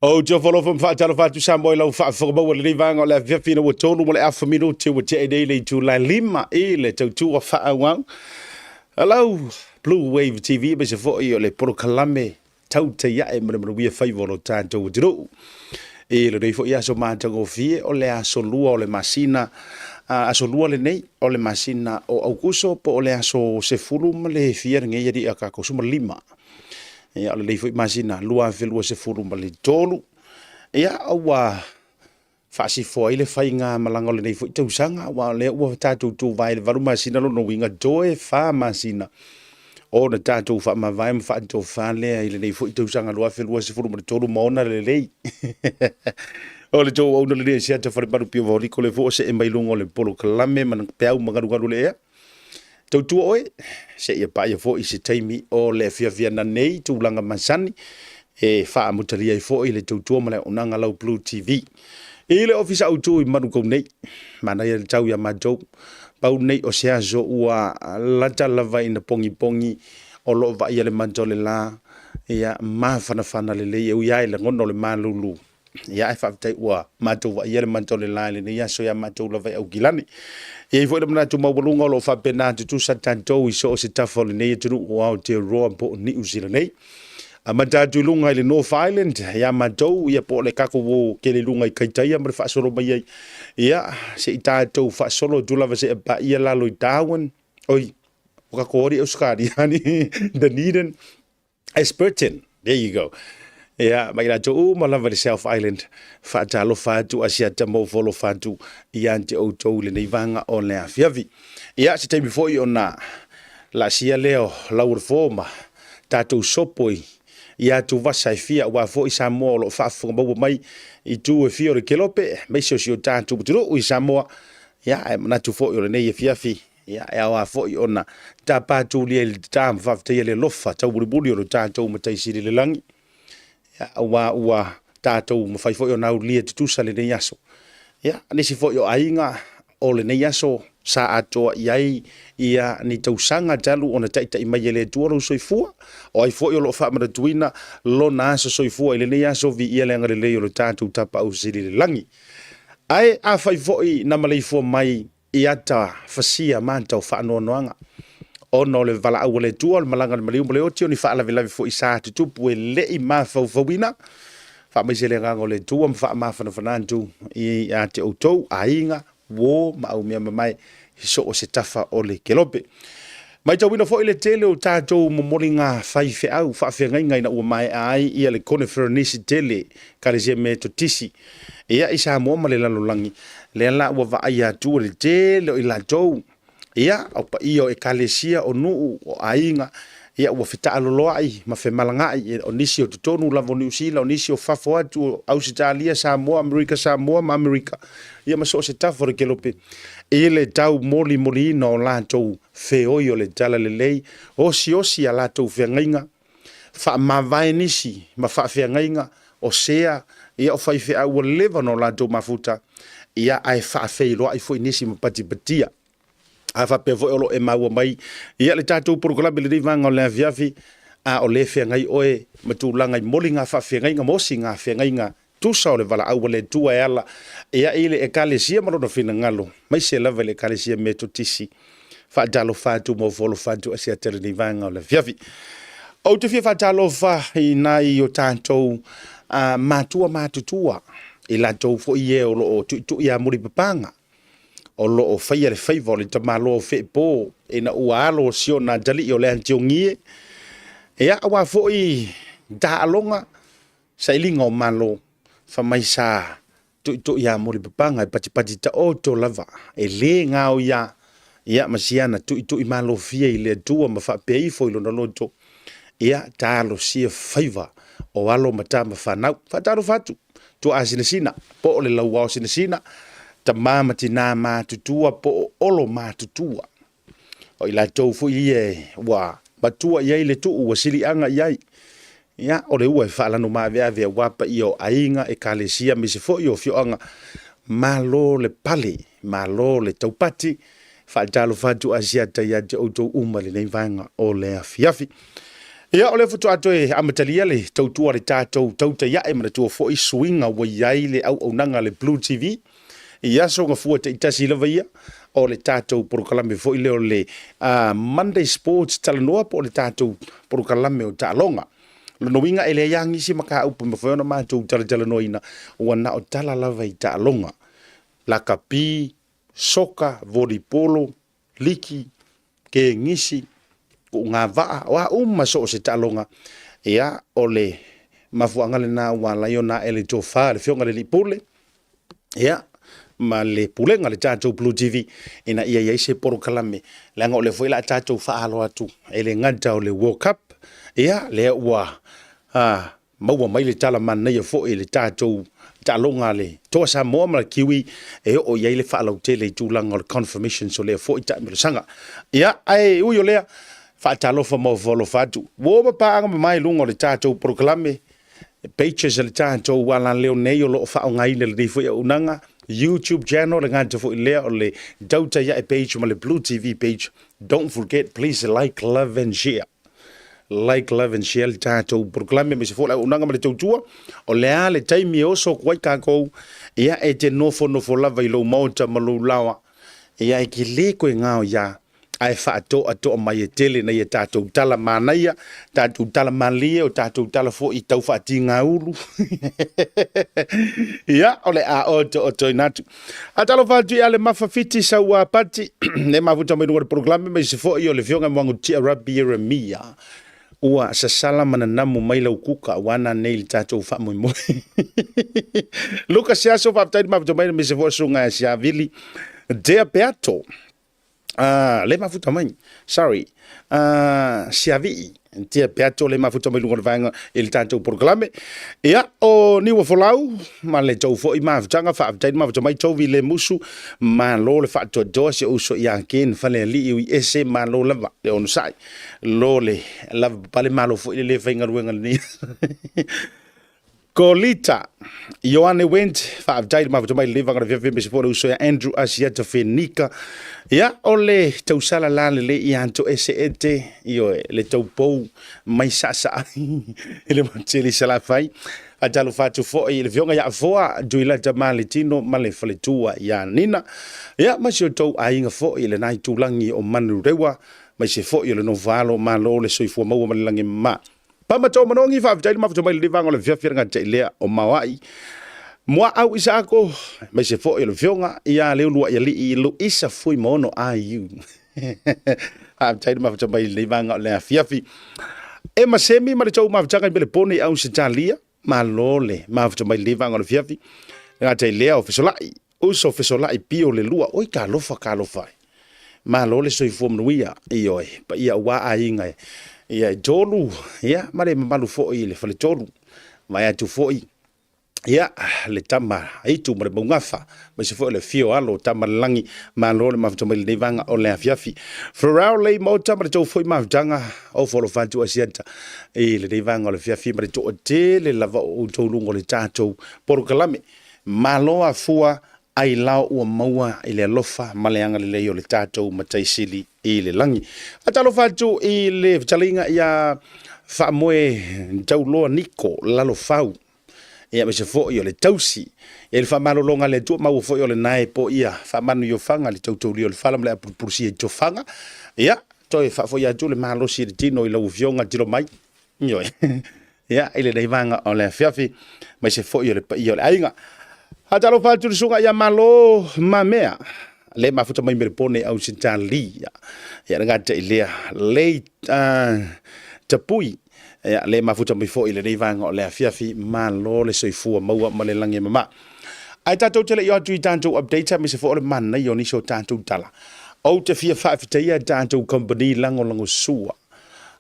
Ou te ofo alofa ma faatalofa atu Samoa i lau faafofoga maua i lenei vaega o le afiafi ina ua 3:30 ua tea nei le itula e 5 i le tautua faaauau a lau Blue Wave TV aemaise foi o le polokalame tautai ae ma le manuia faiva o lo tatou atunuu. I lenei foi aso matagofie o le aso 2 o le masina, aso 2 lenei o le masina o Aukuso po o le aso 10 ma le fia lenei alii a tatou 15. Ia, o lenei foi masina 2023, ia, ua faasifoa ai le faigamalaga o lenei foi tausaga, aua o lea ua tatou tuvae i le 8 masina, lona uiga toe 4 masina ona tatou faamavae ma faatofa lea i lenei foi tausaga 2023 ma ona lelei. O le tou auauna lenei e Asiata Falemalu Pio Vaoliko, le foi o see mai luga o le polokalame ma peau magalugalu le ea. Tautua oe, seia paia foi se taimi o le afiafi ananei tulaga masani e faamutalia ai foi le tautua ma le auaunaga lau Blue TV. I le ofisa autu i Manukau nei, manaia le tau ia matou, pau nei o se aso ua lata lava ina pogipogi o lo o vaaia le mata o le la, ia mafanafana lelei e ui lava i lagona o le malulu. Ia, ae faafetai ua matou vaaia le mata o le la i lenei aso ia matou lava i Aukilani. E i ai foi le manatu maualuga o lo o faapena tutusa tatou i so o se tafa o lenei atunuu o Aotearoa po o Niu Sila nei. Amata atu i luga i le North Island ia matou, ia po o le tatou o tele i luga i Kaitaia ma le faasolo mai ai. Ia, se i tatou faasolo atu lava seia paia lalo i Darwin, oi, o tatou alii Ausetalia, Dunedin, Esperton, there you go. Ia, ma i latou uma lava i le South Island, faatalofa atu Asiata ma ofo alofa atu ia te outou i lenei vaega o le afiafi. Ia, se taimi foi ona laasia lea o lau o le fo ma tatou sopo i ia atuvasa e fia, aua foi Samoa o lo o faafofoga maua mai i itu e fia o le kelope, aemaise o si o tatou atunuu i Samoa. Ia, ae manatu foi o lenei afiafi, Ia, e aoga foi ona tapa tulia i le tata ma faafetaia le alofa taubulibuliu o lo tatou Matai Sili i le lagi, ia, aua ua tatou mafai foi ona aulia tutusa lenei aso. Ia, nisi foi o aiga o lenei aso sa atoa i ai ia ni tausaga talu ona taitai mai e le Atua lou soifua, o ai foi o lo o faamanatuina lona aso soifua i lenei aso, viia le agalelei o lo tatou Tapaau Sili i le lagi. Ae afai foi na maleifua mai i ata fasia ma ata o faanoanoaga, ona o le valaau a le Atua, o le malaga a le maliu ma le oti, o ni faalavelave foi sa tutupu e le i mafaufauina. Faamaise le agaga o le Atua ma faamafanafana atu ia te outou, aiga, uo ma aumea mamae i so o se tafa o le kelope. Maitauina foi le tele o tatou momoliga faifeau faafeagaiga ina ua maea ai ia le koneferenisi tele Ekalesia Metotisi ia i Samoa ma le lalolagi, lea la ua vaaia atu le tele o i latou, ia, o paia o ekalesia, o nuu, o aiga, ia ua fetaaloloai ma femalagaai, o nisi o totonu lava o Niu Sila, o nisi o fafo atu o Ausetalia, Samoa, Amerika Samoa ma Amerika, ia ma so o se tafa o le kelope, i le taumolimoliina o latou feoi o le talalelei, osiosi a latou feagaiga, faamavae nisi ma faafeagaiga, o sea, ia o faifeau ua leva ona o latou mafuta, ia ae faafeiloai foi nisi ma patipatia. A faapea foi o lo o e maua mai ia le tatou polokalame i lenei vaega o le afiafi, a o lea e feagai oe ma tulaga i moliga faafeagaiga ma osiga feagaiga tusa o le valaau a le Atua e ala ia i le Ekalesia ma lona finagalo, maise lava i le Ekalesia Metotisi. Faatalofa atu ma ofo alofa atu Asiata i lenei vaega o le afiafi. Ou te fia faatalofa i nai o tatou matua matutua, i latou foi e o lo o tuitui a mulipapaga, o lo o faia le faiva o le tamaloa o Feepo ina ua alo si ona atalii o le Antiongie, ia aua foi taaloga Sailiga o Malo, fai mai sa tuitui ia Mulipapaga e patipati taoto lava, e le gaoia, ia ma si ana tuitui malofie i le Atua ma faapea ifo i lona loto, ia talosia faiva o alo ma tama fanau. Faatalofa atu, tuaasinasina, po o le lauao sinasina, tama ma tina matutua po o olo matutua. O i latou foi ia ua matua i ai le tuu ua siliaga i ai. Ia, o le ua e faalano maaveave aua paia o aiga, ekalesia aemaise foi o afioaga. Malo le pale, malo le taupati, faatalofa atu Asiata ia te outou uma i lenei vaega o le afiafi. Ia, o lea faatoa toe amatalia le tautua a le tatou tautai ae, manatua foi suiga ua i ai le auaunaga a le Blue TV i aso gafua taitasi lava ia o le tatou polokalame foi lea o le Monday Sports Talanoa po o le tatou polokalame o taaloga. Lona uiga e leai lava nisi mataupu e mafai ona matou talatalanoaina, ua na o tala lava i taaloga, lakapi, soka, volipolo, liki, kenisi, tuugavaa, o a uma so o se taaloga. Ia, o le mafuaaga lena ua ala ai ona ae le tofa a le Afioga i le Alii Pule, ia, ma le pulega a le tatou Blue TV ina ia i ai se polokalame, leaga o lea foi o le a tatou faaalo atu, e le gata o le World Cup, ia, lea ua maua mai le tala manaia foi i le tatou taaloga a le Toa Samoa ma le Kiwi e oo i ai le faalautele i tulaga o le confirmations o lea foi taamilosaga. Ia, ae ui o lea, faatalofa ma ofo alofa atu. Ua ova paaga mamae i luga o le tatou polokalame, pages a le tatou alaleo nei o lo o faaaogaina i lenei foi auaunaga, YouTube channel, le gata foi lea o le Tautai Ae page ma le Blue TV page. Don't forget, please like, love and share. Like, love and share le tatou polokalame aemaise foi o le auaunaga ma le tautua. O le a le taimi e oso atu ai tatou, ia e te nofonofo lava i lou maota ma lou laoa, ia e te le toe gaoia, ae faatoatoa mai e tele nai a tatou tala manaia, tatou tala malie, o tatou tala foi tau faatigaulu. Ia, o le a otootoina atu. Faatalofa atu ia Lemafa Fiti Saua Pati, le mafuta mai luga o le polokalame, aemaise foi o le Afioga i Muagututia Rabi Ieremia. Ua sasala ma nanamu mai lau kuka aua nanei le tatou faamoemoe. Luka Siaso, faafetai le mafuta mai, aemaise foi o Susuga ia Siavili Dea Peato. Le mafuta mai, sorry, Siavii Tia Peato le mafuta mai luga o le vaega i le tatou polokalame. Ia, o Niua Folau ma le tou foi mafutaga, faafetai le mafuta mai Tovi le Musu, malo le faatoatoa si ou uso ia Ken Falealii ui ese, malo lava le onosai, lo le lava papale, malo foi le le faigaluega lenei. Kolita, Ioane Wendt, faafetai le mafuta mai le vaga le fiafia aemaise foi le uso ia Andrew Asiata Fenika. Ia, o le tausala la lelei ia toese ete, ioe, le taupou mai saasaa i le matele i Salafai. Faatalofa atu foi i le afioga ia Afoa Tuilata Maletino ma le faletua ia Nina. Ia, ma si o tou aiga foi i lena itulagi o Manurewa, aemaise foi o le nofo-alo, malo le soifua maua ma le lagi e mama. Pama tō manogi, faafetai le mafuta mai lenei vaega o le afiafi le gatai lea o Maoai. Muaau Isaako, aemaise foi o le afioga ia Leuluaialii Luisa Fuimaono IU. Faafetai le mafuta mai lenei vaega o le afiafi. Emma Semi ma le tou mafutaga i Melepone i Ausetalia, malo le mafuta mai lenei vaega o le afiafi. Le gatai lea o Fesolai, uso Fesolai Pio le lua, oi talofa talofa e. Malo le soifua manuia, ioe, paia aua aiga ia e tolu, ia, ma le mamalu foi i le faletolu, vae atu foi, ia, le tama Aitu ma le Maugafa, aemaise foi o le afio o alo o Tama le Lagi, malo le mafuta mai lenei vaega o le afiafi. Farrell Lei Maota ma le tou foi mafutaga, ofo alofa atu Asiata i lenei vaega o le afiafi ma le toatele lava o outou luga o le tatou polokalame. Malo afua ailao ua maua i le alofa ma le agalelei o le tatou Matai Sili i le lagi. Faatalofa atu i le fetalaiga ia Faamoe Tauloa Niko Lalofau, ia aemaise foi o le tausi i le faamalologa a le Atua, maua foi o lena e poia faamanuiofaga le tautaulia o le fala ma le apulupulusia i tofaga. Ia, toe faafoi atu le malosi i le tino i lau Afioga tilo mai. Ioe. Ia, i lenei vaega o le afiafi, aemaise foi o le paia o le aiga. Faatalofa atu i le susuga ia Malo Mamea, le mafuta mai Melepone i Ausetalia. Ia, le gata i lea, le tapui, ia, le mafuta mai foi i lenei vaega o le afiafi, malo le soifua maua ma le lagi e mama. Ae tatou te le i o atu i tatou updates aemaise foi o le manaia o nisi o tatou tala. Ou te fia faafetaia tatou company lagolagosua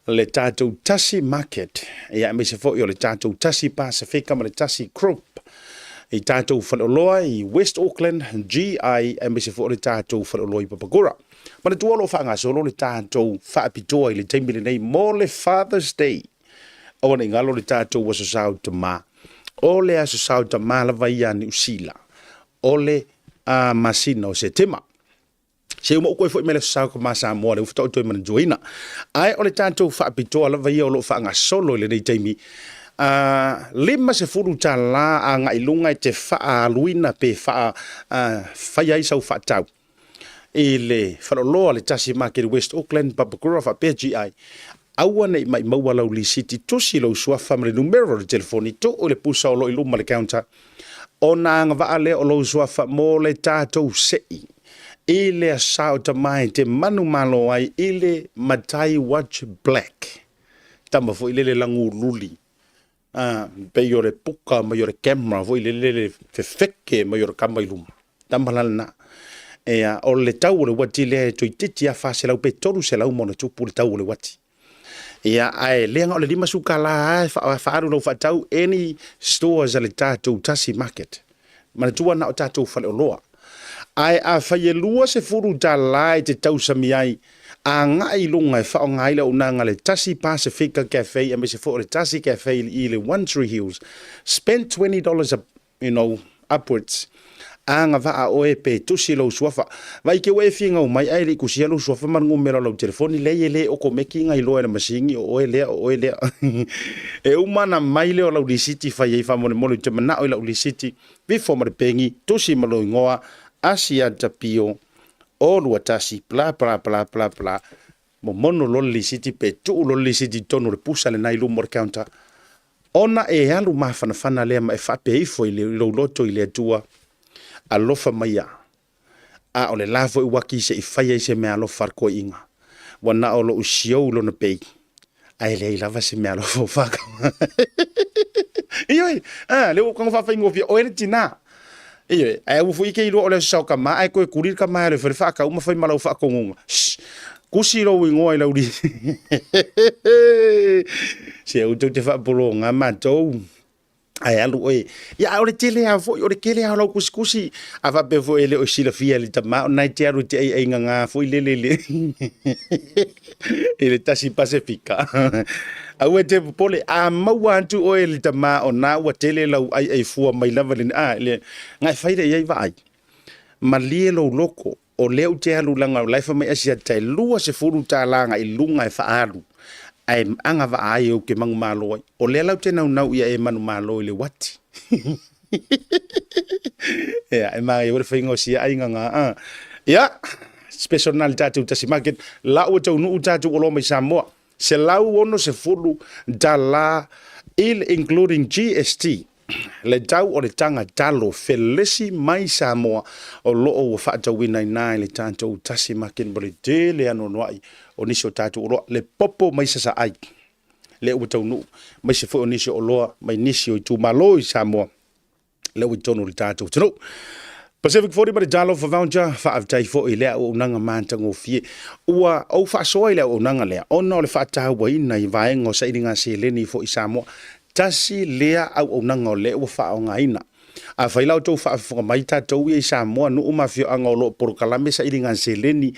le tatou Tasi Market, ia aemaise foi o le tatou Tasi Pasifika ma le Tasi Group i tatou faleoloa i West Auckland, GI, aemaise foi o le tatou faleoloa i Papakura. Manatua o lo o faagasolo le tatou faapitoa i le taimi lenei mo le Father's Day. Aua ne i galo le tatou Aso Sa o Tama. O le Aso Sa o Tama lava ia a Niu Sila, o le masina o Setema. Se uma ou toe foi mai le Aso Sa o Tama Samoa, lea ua faatoa ou toe manatuaina. Ae o le tatou faapitoa lava ia o lo o faagasolo i lenei taimi, $50 agai i luga e te faaaluina pe faafaia ai sau faatau i le faleoloa o le Tasi Maketi West Auckland, Papakura faapea GI. Aua ne i maimaua lau lisiti, tusi lou suafa ma le numera o le telefoni, tuu i le pusa o lo o i luma o le counter, ona agavaa lea o lou suafa mo le tatou sei i le Aso Sa o Tama e te manumalo ai i le Matai Watch Black. Tama foi lele lagululi, a, pei o le puka mai o le camera foi lele le fefeke mai o le kama i luma. Tama la lena. Ea, o le tau o le uati lea e toeitiiti lava 400 pe 300 ma ona tupu le tau o le uati. Ia, ae le na o le $50 lava e faaalu lau faatau any stores a le tatou Tasi Market. Manatua na o tatou faleoloa. Ae afai e $20 e te tausami ai, agai i luga e faaaoga ai le auaunaga a le Tasi Pasifika Cafe aemaise foi o le Tasi Cafe i le One Tree Hills, spend $20 a you know, upwards, agavaa oe pe tusi lou suafa. Vaai te ua e finau mai ae le i tusia lou suafa ma le numera o lau telefoni, leai e le okomeki na iloa e le masini o oe lea, o oe lea. E uma ona mai lea o lau lisiti fai ai faamolemole ou te manao i lau lisiti, vifo ma le peni, tusi ma lou igoa, Asiata Pio, o 21, bla bla bla bla bla, momono loa le lisiti pe tuu loa le lisiti i totonu o le pusa lena i luma o le counter, Ona e alu mafanafana lea ma e faapea ifo i lou loto i le Atua, Alofa maia, a o le la foi uaki se i fai ai se meaalofa a le toeaina, ua na o lou siou lona pei, ae leai lava se meaalofa o whakama. Ioe, a, lea ua ou tago faafaigofie, oe le tina. Ioe, ae aua foi e te iloa o le aso sao tama, ae toe tuli le tama e alu e fai le faatau ma fai ma lau faatonuga. Shh, tusi lou igoa i lau lisi. Se aua tou te faapologa matou. Ae alu oe. Ia, a o le tele lava foi, o le tele lava o lau tusitusi. A faapea foi e le o silafia e le tama, o lena e te alu e te aiaigaga foi lele i le i le tasi Pasefika. Aua e te popole, a maua atu oe e le tama o na ua tele lau aiaifua mai lava le, a, le, na e fai lea i ai vaai. Malie lou loto, o lea ou te alu leaga o la e fai mai Asiata e $20 agai i luga e faaalu, ae agavaa ai ou te manumalo ai. O lea la ou te naunau ia e manumalo i le uati. Ia, e manaia foi le faiga o sia aiga ga. A. Ia, special na le tatou Tasi Market. La ua taunuu tatou oloa mai Samoa. $160 i le including GST le tau o le taga talo felesi mai Samoa o lo o ua faatauina i ina i le tatou Tasi Market ma le tele anoanoai o nisi o tatou oloa. Le popo mai Sasaai lea ua taunuu, aemaise foi o nisi o oloa mai nisi o itumalo i Samoa lea ua i totonu o le tatou atunuu. Pacific 40 ma le Talofa Voucher, faafetai foi i lea auaunaga matagofie. Ua ou faasoa i le auaunaga lea ona o le faatauaina i vaega o sailiga seleni foi i Samoa. Tasi lea auaunaga o lea ua faaaogaina. Afai la o outou faafofoga mai tatou ia i Samoa, nuu ma afioaga o lo o polokalame sailiga seleni,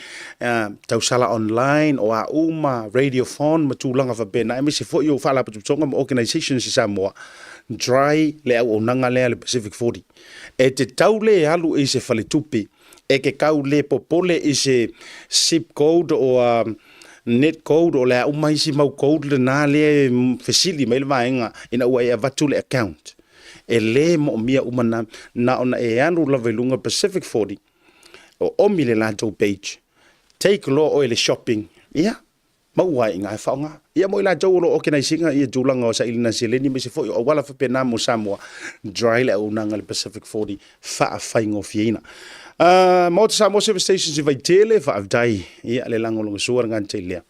tausala online, o a uma, radiophone ma tulaga faapena, aemaise foi o faalapotopotoga ma organisations i Samoa, dry le auaunaga lea a le Pacific 40. E te tau le alu i se faletupe, e te tau le popole i se zip code o a net code o le a uma isi mau code lena lea e fesili mai le vaega ina ua e avatu le account. E le moomia uma na, na ona e alu lava i luga Pacific 40, o omi le latou page, take loa oe le shopping, ia, maua ai i ina e faaaoga. Ia mo i latou o lo o organise ina ia tulaga o sailiga seleni aemaise foi o auala faapena mo Samoa, dry le auaunaga i le Pacific 40 faafaigofieina. Maota Samoa Service Stations i Vaitele, faafetai ia le lagolagosua le gata i lea.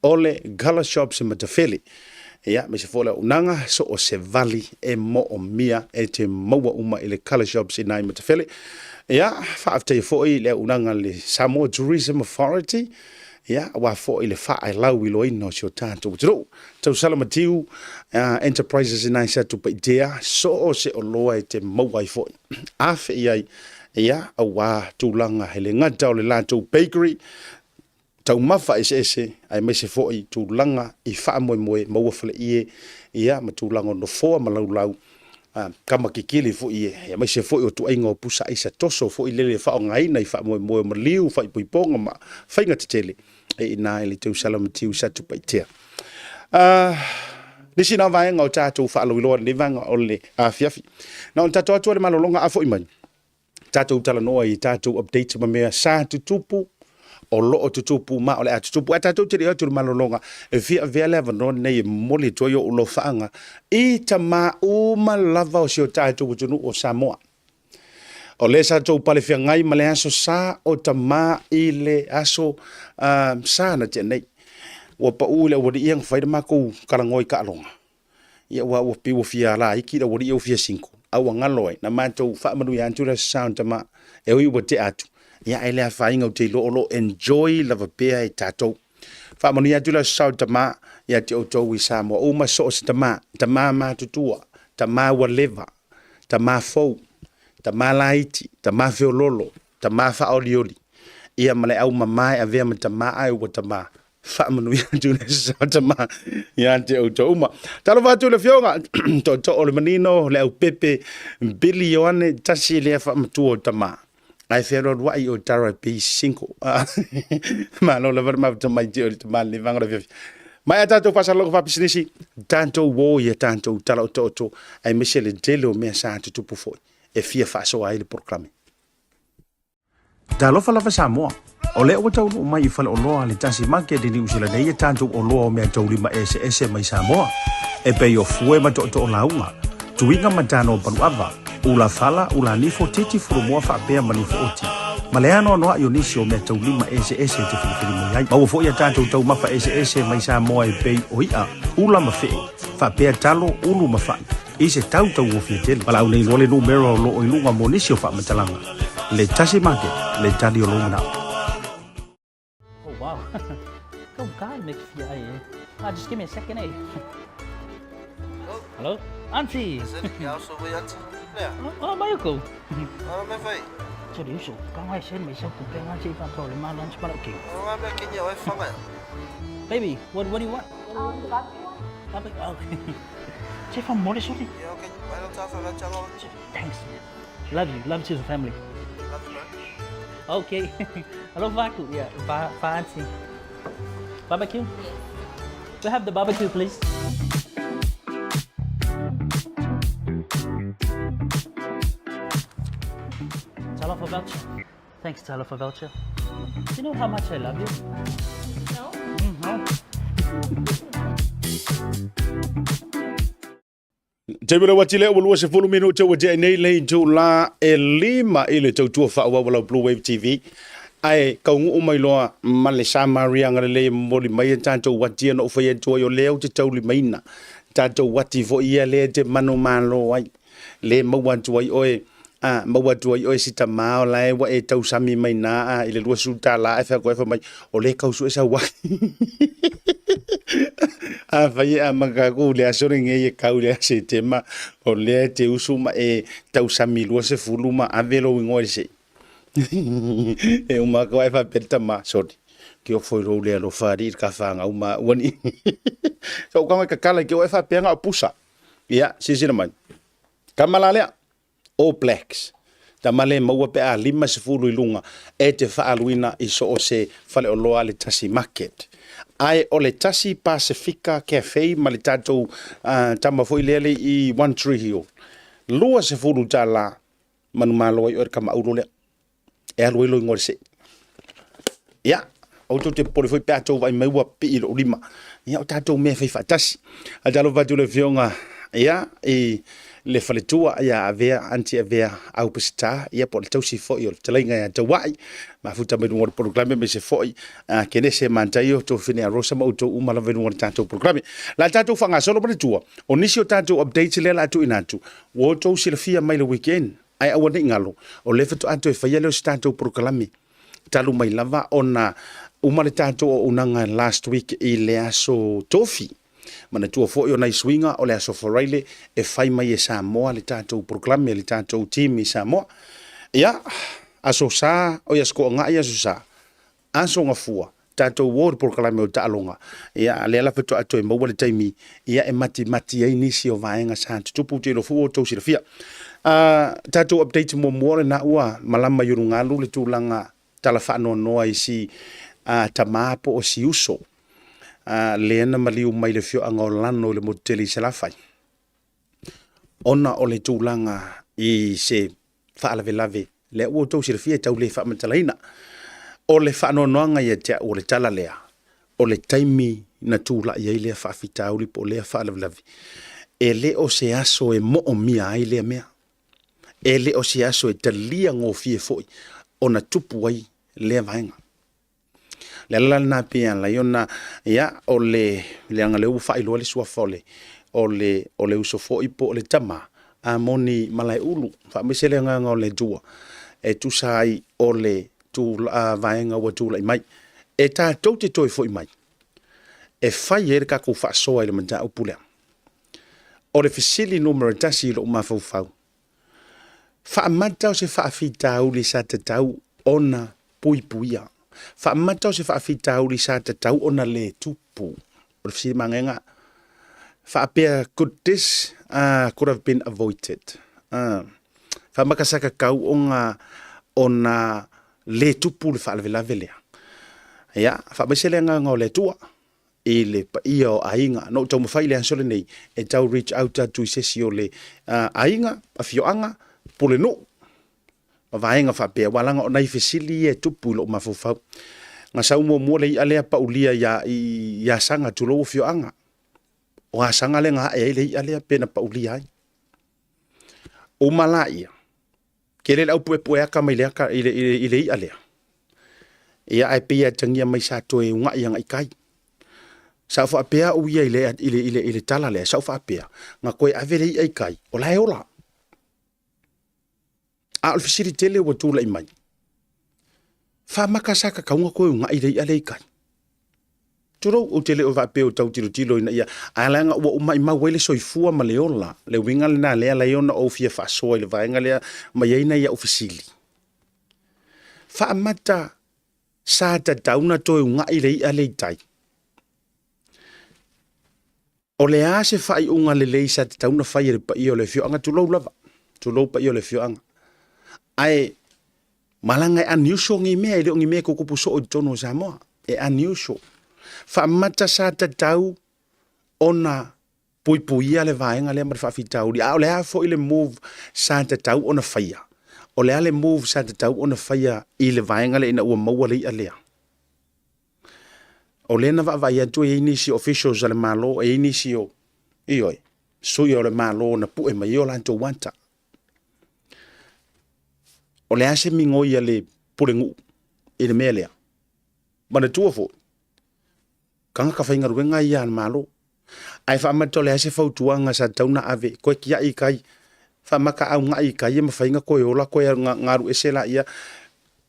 O le Gala Shops i Matafele, ia aemaise foi o le auaunaga so o se vali e moomia e te maua uma i le Colour Shops i ina i Matafele. Ia, faafetai foi i le auaunaga a le Samoa Tourism Authority, Ia, aua foi le faalauiloaina o si o tatou atunuu. Tausala Matiu Enterprises i nai Satupaitea, so o se oloa e te maua ai foi. Afe i ai, ia, aua tulaga e le gata o le latou bakery, taumafa eseese, aemaise foi tulaga i faamoemoe, maua faleie, ia, ma tulaga o nofoa ma laulau. Tama kikili foi e, aemaise foi o tuaiga o pusa aisa toso foi lele e faaaogaina i faamoemoe o maliu, faaipoipoga ma faiga tetele e i ina i le tausala matiu i Satupaitea. Nisi na vaega o tatou faalauiloa i lenei vaega o le afiafi. Na ona tatou atu le malologa a foi mai, tatou talanoa i tatou updates ma mea sa tutupu, o lo o tutupu ma o le a tutupu. Ae tatou te le o atu i le malologa, e fia avea le avanoa lenei e momoli atu ai ou alofaaga i tama uma lava o si o tatou atunuu o Samoa. O lea sa outou palefeagai ma le aso sa o tama i le aso sa na tea nei. Ua pau i le aualii ia na fai le matou talanoa i taaloga. Ia ua pei ua fia laiti le aualii ia ua fia single. A ua galo ai, na matou faamanuia atu le aso sa o tama. E ui ua tea atu, ia ae le afaina ou te iloa o lo o enjoy lava pea e tatou. Faamanuia atu le aso sa o tama ia te outou i Samoa uma, so o se tama, tama matutua, tama ua leva, tama fou, tama laiti, tama feololo, tama faaolioli, ia ma le aumama e avea ma tama ae ua tama. Faamanuia atu le aso sa o tama ia te outou uma. Talofa atu i le afioga tootoo o le manino, le aupepe Billy Ioane, tasi lea faamatua o tama. Ae fealualuai o Tara e single. Malo lava le mafuta mai te o le tama le vaega o le afiafi. Mai a tatou faasalalauga faapisinisi, tatou o ia tatou tala otooto, aemaise le tele o mea sa tutupu foi e fia faasoa ai le polokalame. Talofa lava Samoa. O lea ua taunuu mai i faleoloa a le Tasi Market i Niu Sila nei e tatou oloa o meataulima eseese mai Samoa, e pei o fue ma tootoo lauga, tuiga ma tano paluava, ula fala, ula nifo, titi furumoa faapea ma nifo oti, ma le anoanoai o nisi o meataulima eseese e te filifili mai ai. Maua foi a tatou taumafa eseese mai Samoa e pei o i'a, ula ma fe'e, faapea talo, ulu ma fa'i, i se tau tauofie tele. Valaau nei loa le numera o lo o i luga mo nisi o faamatalaga. Le Tasi Market, le tali o lou manao. Oh, wow. Go God, make fia ai, eh. Ah, just give me a second, eh. Hello? Auntie! Oh, oh, mai ko. Oh, me fai. Sorry, uso. Ka ngai sen mai sau kupe ngai che fa le ma lunch ma okay. Oh, me ke oi fanga. Baby, what do you want? The barbecue one? Barbecue. Oh. Che fa mole sorry. Yeah, okay. I don't have a channel. Thanks, man. Love you. Love to the family. Love you, man. Okay. Hello, Vaku. Yeah, va, va auntie. Barbecue? Yes. We have the barbecue, please. Talofa voucher. Thanks, Talofa voucher. Do you know how much I love you? No? No. Taimi le uati lea ua 20 minute ua tea nei le itula e 5 i le tautua faaauau a lau Blue Wave TV. Ae kauguu mai loa ma le Samariaga lelei e momoli mai e tatou uati ia na ou fai atu ai o lea ou te taulimaina. Tatou uati foi ia lea e te manumalo ai. Le maua atu ai oe a maua atu ai oe si tama o la e ua e tausami mai na a i le $20 e fai atu ai fai mai o lea e tau sue sau uati. Afai e amata atu i le aso lenei e tau i le Setema o lea e te usu ma e tausami 20 ma ave lou igoa i le sei. E uma atu ae faapea le tama, sorry, ke ofo i lou le alofa alii i le tafaga uma ua ni. So ou tago e tatala i te oe faapea na o pusa. Ia, silasila mai. Tama la lea, All Blacks. Tama le maua pe a 50 i luga e te faaaluina i so o se faleoloa a le Tasi Market. Ae o le Tasi Pasifika Cafe ma le tatou tama foi lea le i One Tree Hill, $20 manumalo ai oe le tama auro lea. E alu ai lou igoa i le sei. Ia, outou te popole foi pe a tou vaai mai ua pii lou lima. Ia, o tatou mea e fai faatasi. Ae talofa atu i le afioga, ia, i le faletua, ia, Avea, Aunty Avea Au Peseta, ia, po o le tausi foi o le fetalaiga ia Tauai, mafuta mai luga o le polokalame, aemaise foi a Kenese Mataio, Tofine a Rosa ma outou uma lava i luga o le tatou polokalame. La tatou faagasolo manatua, o nisi o tatou updates lea la a tuuina atu, ua outou silafia mai le weekend, Ae aua ne i galo, o lea faatoa toe faia lea o se tatou polokalame talu mai lava ona uma le tatou auaunaga last week i le aso Tofi. Manatua foi o nai suiga o le aso Faraile e fai mai e Samoa le tatou polokalame, le tatou team i Samoa. Ia, aso Sa, oi aso Toagai, aso Sa, aso Gafua. Tatou o i le polokalame o taaloga, ia a o lea la faatoa toe maua le taimi ia e matimati ai nisi o vaega sa tutupu, ou te iloa foi ua outou silafia. Tatou update muamua, o lena ua malama i ulugalu le tulaga tala faanoanoa i si tama po o si uso lea na maliu mai le afioaga o Lano i le motu tele i Salafai, ona o le tulaga i se faalavelave lea ua outou silafia e tau le faamatalaina. O le faanoanoaga ia te au o le tala lea, o le taimi na tulai ai lea faafitauli po o lea faalavelave, e le o se aso e moomia ai lea mea. E le o se aso e talia gofie foi ona tupu ai lea vaega. O le ala la lena pei e ala ai ona, ia, o le leaga o lea ua faailoa le suafa o le uso foi po o le tama a Moni Malaeulu. Faamaise le agaga o le Atua e tusa ai o le vaega ua tulai mai. E tatou te toe foi mai e fai ai le tatou faasoa i le mataupu lea. O le fesili numera 1 i lou mafaufau, faamata o se faafitauli sa tatau ona puipuia? Faamata o se faafitauli sa tatau ona le tupu? O le fesili manaia lena. Faapea, could this could have been avoided? Faamata sa tatau ona le tupu le faalavelave lea? Ia, faamaise le agaga o le Atua i le paia o aiga. Na ou taumafai i le aso lenei e tau reach out atu i se isi o le aiga, afioaga, pulenuu ma vaega faapea, aua leaga o nai fesili ia e tupu i lou mafaufau. Na sau muamua le i'a lea paulia i Asaga, tulou afioaga. O Asaga lea na ae ai le i'a lea pe na paulia ai. Uma laia, tele le au puepue ata mai le ata i le i'a lea. Ia ae pei e atagia mai sa toe uunai agai i tai. Sa ou faapea au ia i le tala lea, sa ou faapea, na toe ave le i'a i tai, o la e ola. A o le fesili tele ua tulai mai, faamata sa tatau ona toe uunai le i'a lea i tai? Tulou, ou te le o faapea o tau tilotilo ina ia, ae leaga ua ou maimau ai le soifua ma le ola. Le uiga lena lea e ala ai ona ou fia faasoa i le vaega lea ma i ai nai au fesili. Faamata sa tatau ona toe uunai le i'a lea i tai? O le a se faaiuga lelei sa tatau ona fai e le paia o le afioaga? Tulou lava, tulou paia o le afioaga. Ae malaga e unusual nei mea, e le o ni mea e tutupu soo i totonu o Samoa. E unusual. Faamata sa tatau ona puipuia le vaega lea ma le faafitauli? A o le a foi le move sa tatau ona faia? O le a le move sa tatau ona faia i le vaega lea ina ua maua le i'a lea? O lea na vaavaai atu e i ai nisi officials a le Malo, e i ai nisi o, ioe, sui o le Malo na pue mai ai o latou ata. O le a se migoi a le pulenuu i le mea lea? Manatua foi, tagata faigaluega ia a le Malo. Ae faamata o le a se fautuaga sa tatau ona ave, toe tiai i tai, faamata a uunai i tai e mafai ona toe ola toe galu ese laia,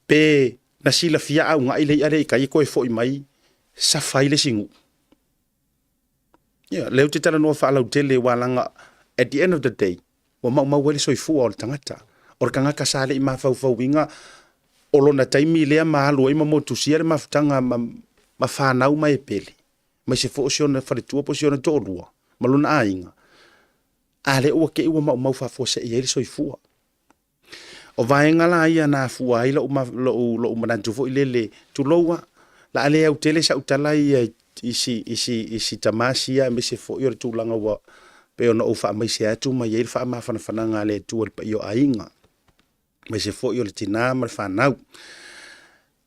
pe na silafia a uunai le i'a lea i tai e toe foi mai safa ai le isi nuu. Ia, lea ou te talanoa faalautele aua leaga at the end of the day, ua maumau ai le soifua o le tagata. O le tagata sa le i mafaufauina o lona taimi lea ma alu ai ma motusia le mafutaga ma fanau ma e pele, aemaise foi o si ona faletua po o si ona toalua ma lona aiga, a lea ua te i ua maumau faafuasei ai le soifua. O vaega la ia na afua ai lou manatu foi lele, tulou lava, o le a le autele sau tala ia i si tama sia aemaise foi o le tulaga ua pei ona ou faamaise atu ma i ai le faamafanafanaga a le Atua i le paia o aiga, aemaise foi o le tina ma le fanau.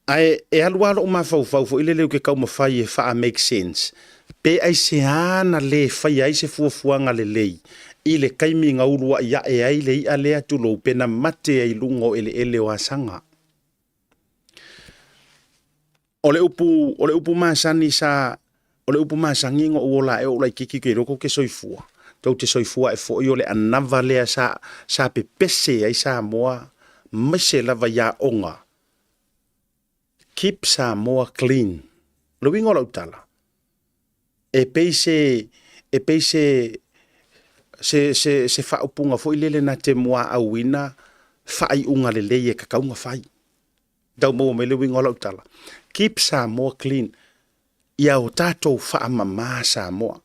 Ae e alu lava lou mafaufau foi lele ou te taumafai e faa-make sense, pe aisea na le faia ai se fuafuaga lelei i le taimi na uluai ae ai le i'a lea, tulou, pe na mate ai i luga o eleele o Asaga. O le upu, o le upu masani sa, o le upu masani ina ou ola ae o ou laitiiti ou te iloa tou te soifua, tou te soifua ae foi o le anava lea sa pepese ai Samoa aemaise lava i aoga. Keep Samoa clean. O le uiga o lau tala, e pei se, e pei se, se, se, se faaupuga foi lele na te muaauina faaiuga lelei e tatau ona fai. Tau maua mai le uiga o lau tala. Keep Samoa clean. Ia o tatou faamama Samoa.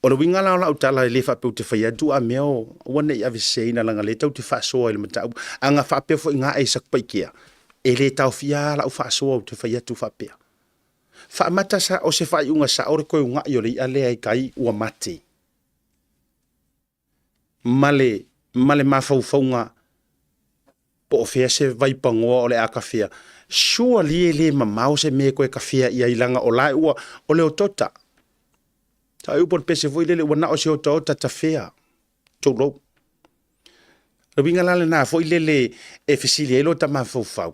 O le uiga la o lau tala e le faapea ou te fai atu a mea o aua ne i aveseseina leaga lea tatou te faasoa i le mataupu. A na faapea foi na ae i Satupaitea, e le taofia lava lau faasoa ou te fai atu faapea. Faamata sa o se faaiuga sao le toe uunai o le i'a lea i tai ua mate ma le ma le mafaufauga po o fea se vaipanoa o le a tafea. Surely e le mamao se mea e toe tafea i ai leaga o la ua o le otaota. Sa o upu a le pese foi lele ua na o se otaota tafea, tulou. O le uiga la lena foi lele e fesili ai lota mafaufau,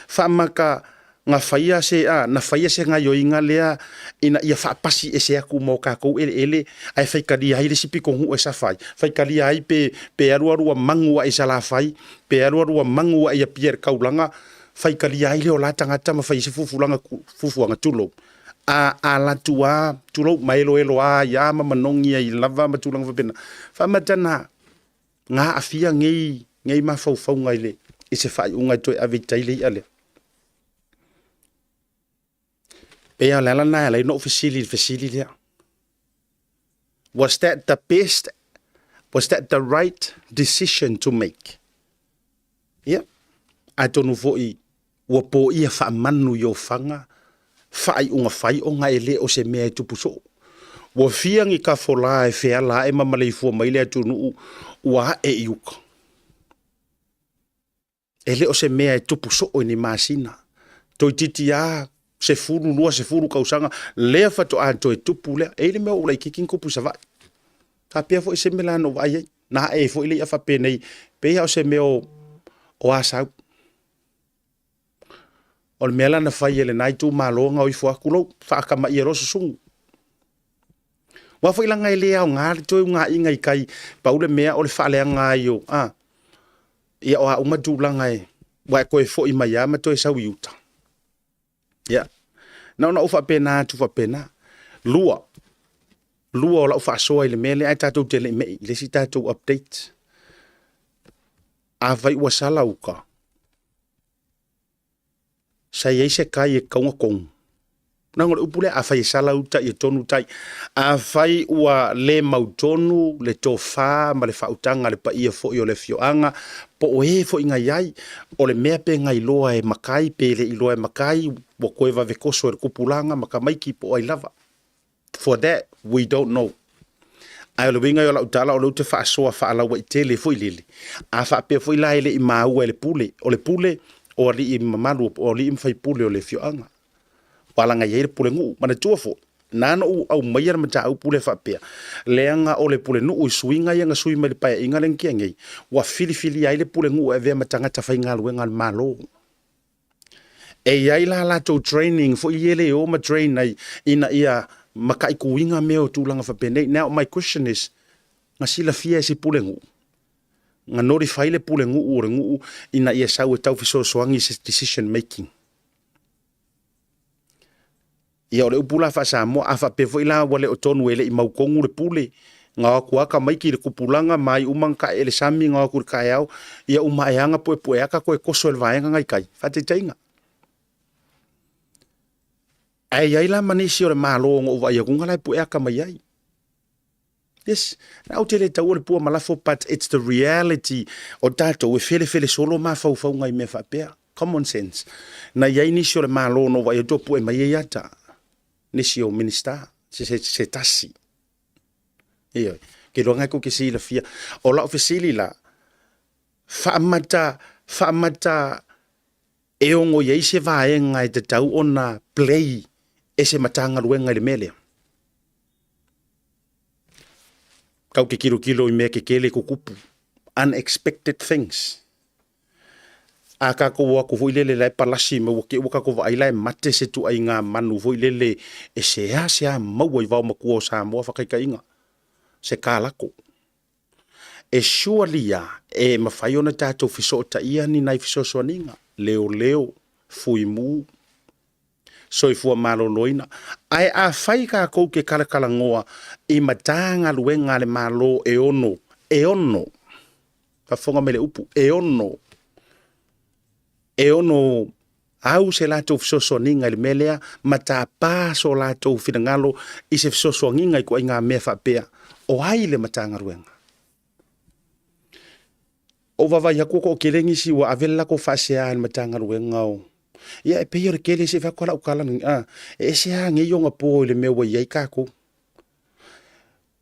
faamata na faia se a, na faia se gaoioiga lea ina ia faapasi ese atu ma o tatou eleele ae faitalia ai le isi pitonuu e safa ai, faitalia ai pe, pe alu alu ua manu ae i Salafai, pe alu alu ua manu ae i Apia i le taulaga, faitalia ai lea o la tagata ma fai ai se fuafuaga, fuafuaga tulou, a alu atu lava, tulou, ma eloelo ai lava ma manogi ai lava ma tulaga faapena. Faamata na aafia nei, nei mafaufauga i, le, i se faaiuga e toe ave i tai le i'a lea? Pei lava o le ala lena e ala ai ona ou fesili i le fesili lea. Was that the best, was that the right decision to make? Ia, atonu foi ua poia faamanu i ofaga faaiuga fai ona e le o se mea e tupu soo. Ua fia ni tafolā e feala ae ma maleifua mai le atunuu ua ae i uta. E le o se mea e tupu soo i ni masina. Toeitiiti lava 10, 20 tausaga lea faatoa toe tupu lea. E i ai le mea ua ou laitiiti na tupu i Savaii. Faapea foi se mea la na ou vaai ai. Na ae ai foi le i'a faapenei, pei lava o se mea o, o Asau. O le mea la na fai e lena itumalo na o ifo atu lou faatamaia loa susunu. Aua foi leaga e le aoga le toe unaiga i tai, pau le mea o le faaleaga ai o, a, ia o a uma tulaga e, ua e toe foi mai lava ma toe sau i uta. Ia, na ona ou faapena atu faapena. Lua, lua o lau faasoa i le mea lea, ae tatou te le i mei i le isi tatou update. Afai ua sala uta, sa i ai se tai e tatau ona tonu. Leaga o le upu lea, afai e sala uta ia tonu tai. Afai ua le mautonu le tofa ma le faautaga a le paia foi o le afioaga, po o e foi na i ai, o le mea pe na iloa e matai pe le iloa e matai, ua toe vave toso e le tupulaga ma tamaiti po o ai lava. For that, we don't know. Ae o le uiga ia o lau tala, o lea ou te faasoa faalauaitele foi lele, a faapea foi la e le i maua e le pule, o le pule o alii mamalu, o alii ma faipule o le afioaga, aua leaga e i ai le pulenuu. Manatua foi, na ona ou aumaia le mataupu lea faapea, leaga o le pulenuu i suiga ia na sui mai le Paeaiga lea na tea nei, ua filifilia ai le pulenuu e avea ma tagata faigaluega a le Malo. E i ai la latou training foi ia le o ma train ai ina ia mataituina mea o tulaga faapenei. Now my question is, na silafia e se pulenuu, na notify le pulenuu o le nuu ina ia sau e tau fesoasoani i se decision making. Ia o le upu la faa-Samoa, a faapea foi la ua le o tonu e le i mautonu le pule, na o atu lava tamaiti i le tupulaga ma ai uma na tae i le sami na o atu i le taeao, ia uma ae lava na puepue ata toe toso e le vaega na i tai. Faataitaiga. Ae i ai la ma nisi o le Malo na ou vaai atu la e pue ata mai ai. Yes, na ou te le taua le pua ma lafo but it's the reality o tatou e felefele solo mafaufauga i mea faapea. Common sense. Na i ai nisi o le Malo na ou vaai atu o pue mai ai ata. Nisi o Minista, se, se, se tasi. Ioe. Ke iloa tou te silafia. O lau fesili la, faamata, faamata e ono i ai se vaega e tatau ona play e se Matagaluega i le mea lea? Tau te tilotilo i mea tetele tutupu, unexpected things. A tatou o atu foi lele la e palasi mai ua te i ua tatou vaai la e mate se ituaiga manu foi lele e seasea maua i vaomatua o Samoa faataitaiga, se kalako. E surely lava e mafai ona tatou fesootaia ni nai fesoasoaniga, leoleo, fuimu, soifua maloloina. Ae afai tatou te talatalanoa i Matagaluega a le Malo e ono, e ono, faafofoga mai le upu, e ono, e ono. Au se latou fesoasoaniga i le mea lea ma tapa so latou finagalo i se fesoasoaniga i ituaiga mea faapea. O ai le Matagaluega? Ou vaavaai atu ua toatele nisi ua ave le latou faasea i le Matagaluega o Ia e pei o le tele se i fai atu lau tala a e ese lava nei ona po i le mea ua i ai tatou.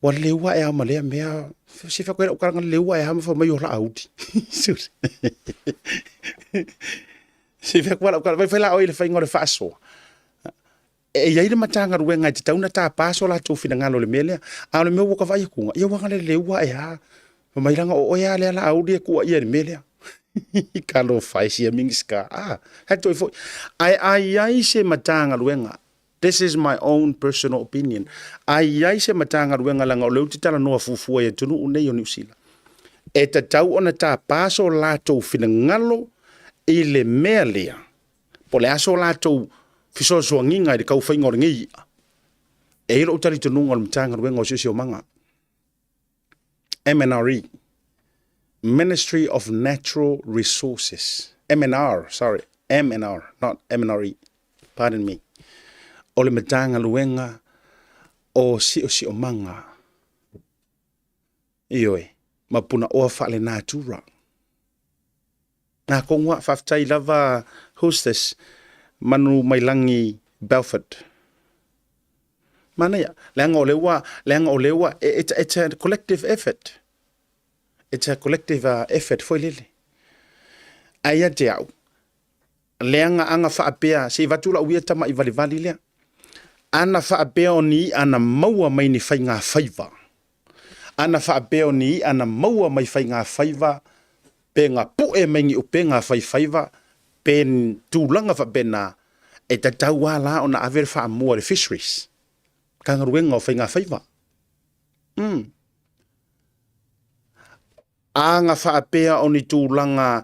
Ua leleua ae lava ma lea mea, se i fai atu ai lau tala na leleua ae lava ma fai mai o Laauli. Se i fai atu lau tala, vaai foi la oe i le faiga o le faasoa. E i ai le Matagaluega e tatau ona tapa so latou finagalo i le mea lea. A o le mea ua ta vaai atu, ia ua na leleua ae lava. Fai mai leaga o oe lava lea Laauli e tuuaia i le mea lea. Talofa e sia Minisita. Ah, atu ai foi. Ae a i ai se Matagaluega, this is my own personal opinion, a i ai se Matagaluega leaga o lea ou te talanoa fuafua i atunuu nei o Niu Sila, e tatau ona tapa so latou finagalo i le mea lea, po o le a so latou fesoasoaniga i le tau faiga o lenei i'a. E i ai lou talitonuga o le Matagaluega o Siosiomaga, MNRE, Ministry of Natural Resources, MNR, sorry, MNR, not MNRE, pardon me, o le Matagaluega o Siosiomaga, ioe, ma Punaoa Faalenatura. Nā Kongua, faafetai lava hostess Manumailangi Belford. Manaia, leaga o lea ua, leaga o lea ua, it's, it's a collective effort. It's a collective effort foi lele. Ae ia te au, leaga ana faapea, se i avatu lau ia tamai valivali lea. Ana faapea o ni i'a na maua mai ni faigafaiva, ana faapea o ni i'a na maua mai faigafaiva, pe na pu'e mai ni upega faifaiva, pe tulaga faapena, e tatau lava la ona ave le faamua i le Fisheries, Matagaluega o Faigafaiva. Mm. Ana faapea o ni tulaga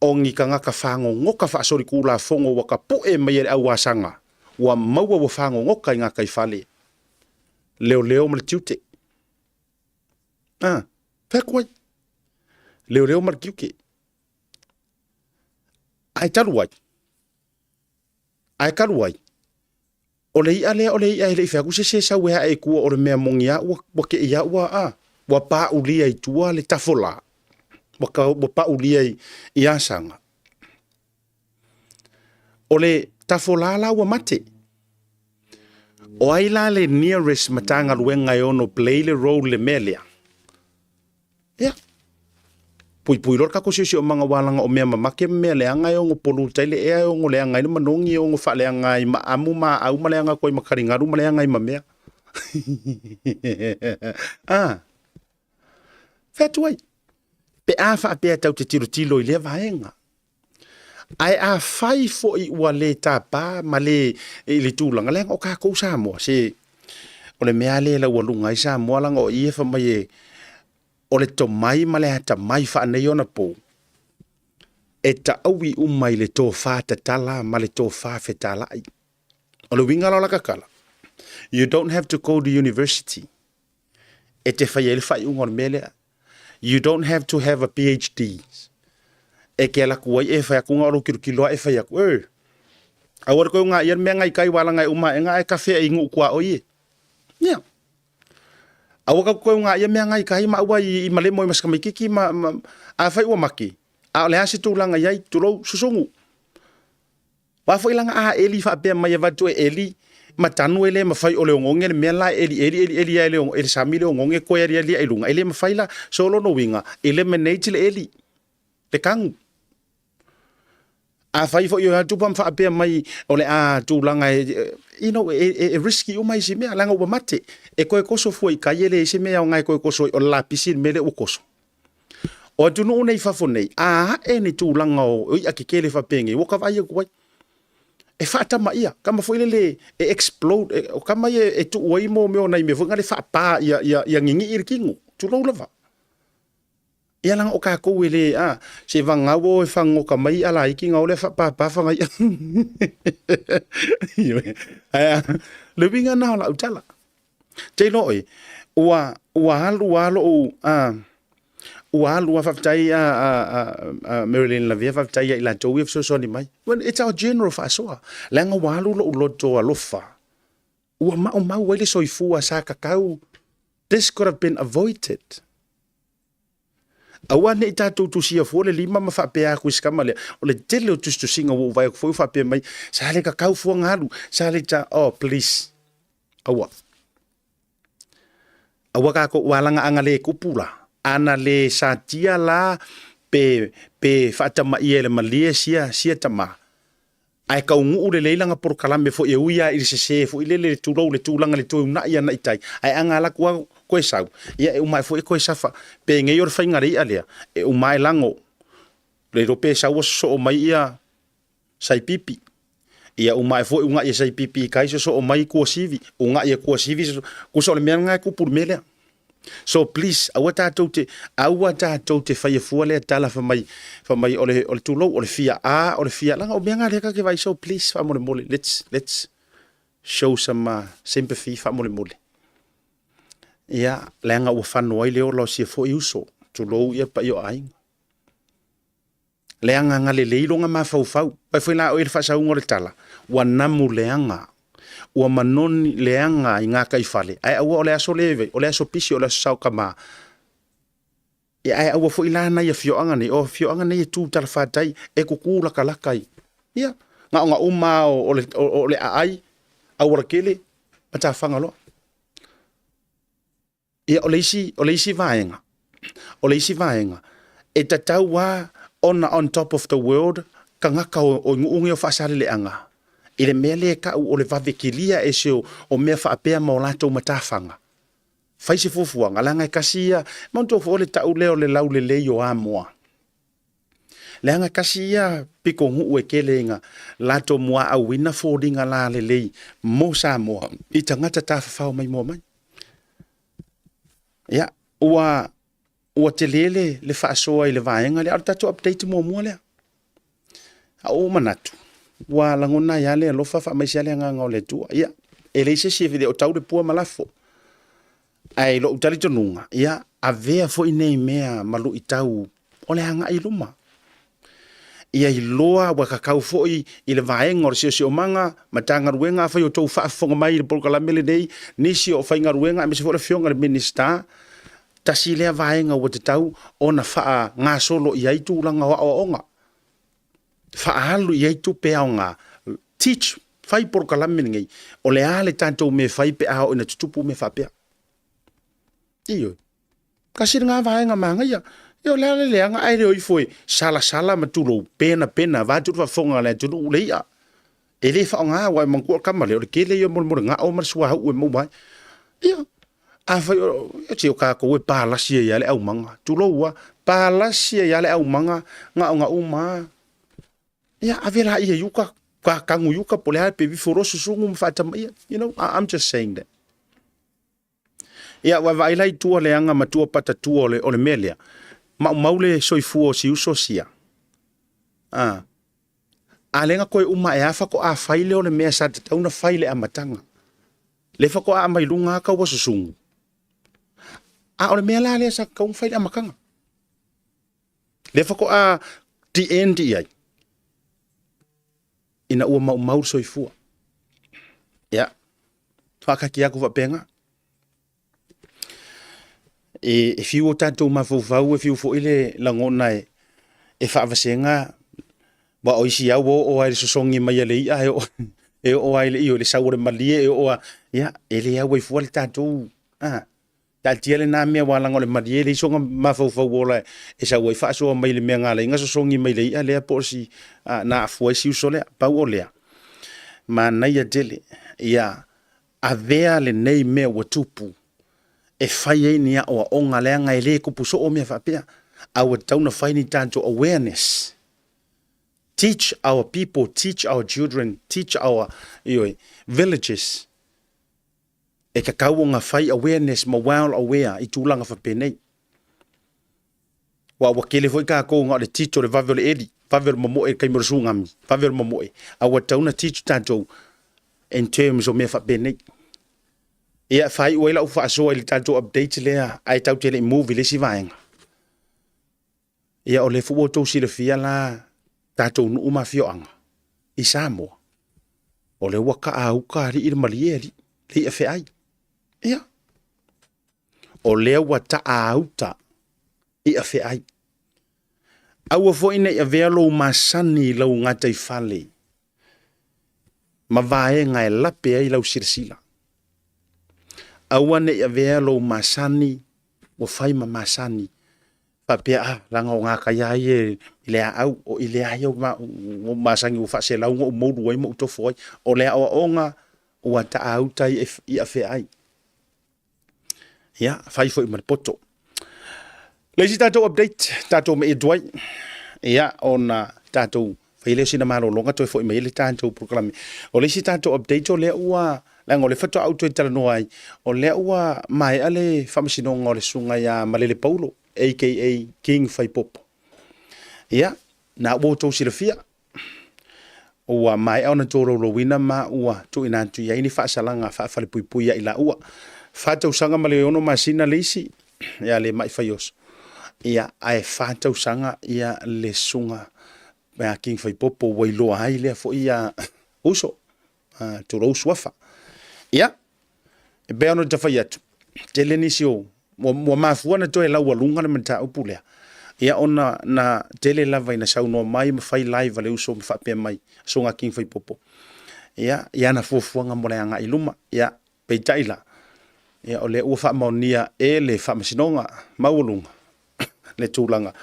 o ni tagata fagogota faasolitulafono ua tapu'e mai e le au asaga, ua maua ua fagogota i gataifale, leoleo ma le tiute. A, fai atu ai, leoleo ma le tiute. Ae talu ai, ae talu ai, O le iʻa lea o le iʻa e le i fai atu se isi e sau e ae i tua o le mea moni a ua ua teʻi a ua a ua paʻulia i tua le tafolā ua ka ua paʻulia i i Asaga. O le tafolā la ua mate. O ai la le nearest Matagaluega e ono play le role i le mea lea? Ia, puipui loa le tatou siosiomaga aua leaga o mea mamake ma mea leaga e ono pollute ai le ea, e ono leaga ai le manogi, e ono faaleaga ai ma amu ma aau ma leaga atu ai ma taligalu ma leaga ai ma mea. Ah, fai atu ai, pe a faapea tatou te tilotilo i lea vaega. Ae afai foi ua le tapa ma le i le tulaga, leaga o tatou Samoa, se o le mea lava lea e laualuga ai Samoa, leaga o i e fai mai e, o le tomai ma le atamai faaneionapo, e taui uma i le tofa tatala ma le tofa fetalai. O le uiga la o la ta tala, you don't have to go to university e te fai ai le faaiuga o le mea lea. You don't have to have a PhD e te alu atu ai e fai atu na o lou tilotilo lava e fai atu, e, aua le toe unaia le mea na i tai ua laga e uma ae na e kafe i nuu tuaoi e. Ia. Aua tatou toe unaia mea na i tai ma aua i malemo i masikamaititi ma, ma afai ua maki, a o le a se tulaga i ai, tulou, susunu. Aua foi lana a eli faapea mai avatu e eli ma tanu e le mafai o le oneone le mea la e eli eli eli eli ai e le sami le oneone toe aliali ae i luga e le mafai la. So lona uiga eliminate le eli le tanu. Afai foi o atu ma faapea mai o le a tulaga e you know e, e risky uma isi mea leaga ua mate e toe toso fua i tai e leai se mea e aoga e toe toso ai o le lapisi le mea lea ua toso. O atunuu nei i fafo nei, a ae ni tulaga o iʻa kekele faapenei, ua ta vaai atu ai. E faatamaia, tama foi lele e explode, e, o tama ia e tuu ai mo mea o nai mea foi nale faapa ia, ia, ia gigii le tino, tulou lava. Ia leaga o tatou e le, a, se vagau o e fagoka mai iʻa laiti na o lea faapapa fana iʻa. Ioe. Ae a, le uiga na o lau tala. Te iloa ʻoe, ua, ua alu lava loʻu, a, Ua alu lava, faafetai a, a, a, a Marilyn Lavea, faafetai ia i latou ia fesoasoani mai. Well, it's our general faasoa. Leaga ua alu lou loto alofa. Ua maumau ai le soifua sa kakau. This could have been avoided. Aua ne i tatou tusia fua le lima ma faapea atu i si tama lea. O le tele o tusitusiga ua ou vaai atu foi ua faapea mai, sa le kakau fua na alu, sa le ta, oh please. Aua. Aua tatou, ua laga ana le tupu la, ana le satia la pe, pe faatamaia e le malie sia, sia tama, ae taunuu lelei lana polokalame foi e ui lava i le sese foi lele, tulou le tulaga i le toe uunai ana i tai, ae ana alu atu lava toe sau, ia e uma ae foi e toe safa. Penei o le faiga a le i'a lea, e uma ae lago, le iloa pe sau ua sosoo mai ia saipipi. Ia uma ae foi uunai e saipipi i tai sosoo mai tuasivi, uunai e tuasivi, tusa o le mea lena e tupu i le mea lea. So please, aua tatou te, aua tatou te faia fua lea tala fai mai, fai mai o le, o le tulou, o le fia a, o le fia, leaga o mea na lea tatou te vaai, so please faamolemole, let's, let's show some sympathy faamolemole. Ia, leaga ua fano ai le ola o sia foi uso, tulou ia paia o aiga. Leaga agalelei lona mafaufau. Vaai foi la oe i le faasauga o le tala, ua namu leaga, ua manoni leaga i gataifale, ae aua o le aso lea o le aso pisi, o le aso saokama. Ia ae aua foi la nai afioaga nei, o afioaga nei e tu talafatai, e tutu latalata i, ia, na ona uma lava o le, o le aai, aualatele ma Tafagaloa. Ia, o le isi, o le isi vaega, o le isi vaega, e tatau lava ona on top of the world tagata o, o nuu nei o Faasaleleaga i le mea lea e tau o le vave kilia ese o, o mea faapea ma o latou matafaga. Fai se fuafuaga, leaga e tasi ia, manatua foi o le tau lea o le laulelei o Amoa. Leaga tasi ia pitonuu e tele ina latou muaauina foliga lalelei mo Samoa i tagata tafafao maimoa mai. Ia, ua, ua tele le, le faasoa i le vaega lea, a o le tatou update muamua lea. A ua ou manatu, ua lagona ai lava le alofa faamaise lava le agaga o le Atua. Ia, e leai se isi e le o tau le pua ma lafo. Ae i lou talitonuga, ia, avea foi nei mea ma luitau o le agai i luma. Ia iloa ua tatau foi i le vaega o le siosiomaga, Matagaluega, afai o outou faafofoga mai i le polokalame lenei, nisi o faigaluega aemaise foi le Afioga i le Minisita, tasi lea vaega ua tatau ona faagasolo i ai tulaga o aoaoga, faaalu i ai tupe aoga, teach, fai polokalame lenei, o le a le tatou mea e fai pe a oo ina tutupu mea faapea. Ioe. Tasi lena vaega manaia. Ia o le a le leaga ae le o ifo e salasala ma tulou, penapena, vaeatu le faafofoga a le atunuu le i'a. E le faaaoga aua e manatua o le tama lea o le tele ia o molemole gao ma le suauu e maua ai. Ia, afai o, se o tatou e palasi ai lava le aumaga, tulou lava, palasi ai lava le aumaga gaoga uma lava. Ia, ave laia i uka, tanu i uka po o le a pe ifo loa susunu ma faatamaia. You know, I'm just saying that. Ia, ua vaai la i tua leaga ma tua patatua o le, o le mea lea. Maumau le soifua o si uso sia. A, a lea na toe uma ae a faatoa fai lea o le mea sa tatau ona fai i le amataga. Le faatoa aumai luga lava tau ua susunu. A o le mea la lea sa tatau ona fai i le amataga. Lea faatoa the end i ai. Ina ua maumau le soifua. Ia, faakati atu faapena. E, e fiu o tatou mafaufau, e fiu foi le lagona e, e faavasega, aua o isi lava ua oo lava i le sosogi mai a le i'a e oo, e oo lava i le, ioe, le sau o le malie e oo lava, ia, e le auai fua le tatou, a, taatia lena mea aua leaga o le malie e leai sona mafaufau ola e sau ai faasoa mai le mea na ala ai ona sosogi mai le i'a lea po o si, a, na afua ai si uso lea. Pau o lea, manaia tele, ia avea lenei mea ua tupu e fai ai ni aoaoga leaga e le tupu soo mea faapea, a ua tatau ona fai ni tatou awareness. Teach our people, teach our children, teach our, ioe, villages. E tatau ona fai awareness ma well aware i tulaga faapenei. Aua ua tele foi tatou na o le teach o le vave o le eli, vave o le momoe i le taimi o le tsunami, vave o le momoe. A ua tatau ona teach tatou in terms o mea faapenei. Ia, e faaiu ai lau faasoa i le tatou update lea, ae tatou te le i move i le isi vaega. Ia o lea foi ua outou silafia la tatou nuu ma afioaga i Samoa, o lea ua taauta alii i le malie alii, le i'a feai. Ia, o lea ua taauta i'a feai. Aua foi ne i avea lou masani i lau gataifale ma vaega e lape ai lau silasila. Aua ne i avea lou masani ua fai ma masani faapea, ah, leaga o gatai lava ia i le aau, o i lea ia ua masani ua faaselau ona ou moulu ai ma ou tofo ai. O le aoaoga ua taauta i'a feai. Ia, fai foi ma le poto. Le isi tatou update, tatou mei atu ai, ia, ona tatou fai lea o sina malologa toe foi mai ai le tatou polokalame. O le isi tatou update o lea ua, leaga o lea faatoa ou toe talanoa ai, o lea ua maea le faamasinoga o le susuga ia Malele Paulo, aka King Faipopo. Ia, na ua outou silafia, ua maea ona tolaulauina ma ua tuuina atu i ai ni faasalaga faafalepuipui ia i laua. Fa tausaga ma le 6 masina le isi ia le mai Faioso, ia ae fa tausaga ia le susuga ia King Faipopo ua iloa ai lea foi ia uso, tulou suafa. Ia, E pei ona ta fai atu, tele nisi o ua mafua ona toe laualuga le mataupu lea, ia ona na tele lava ina saunoa mai ma fai live a le uso ma faapea mai, Susuga King Faipopo, ia, i ana fuafuaga mo le agai i luma. Ia, peitai la, ia o lea ua faamaonia e le Faamasinoga Maualuga le tulaga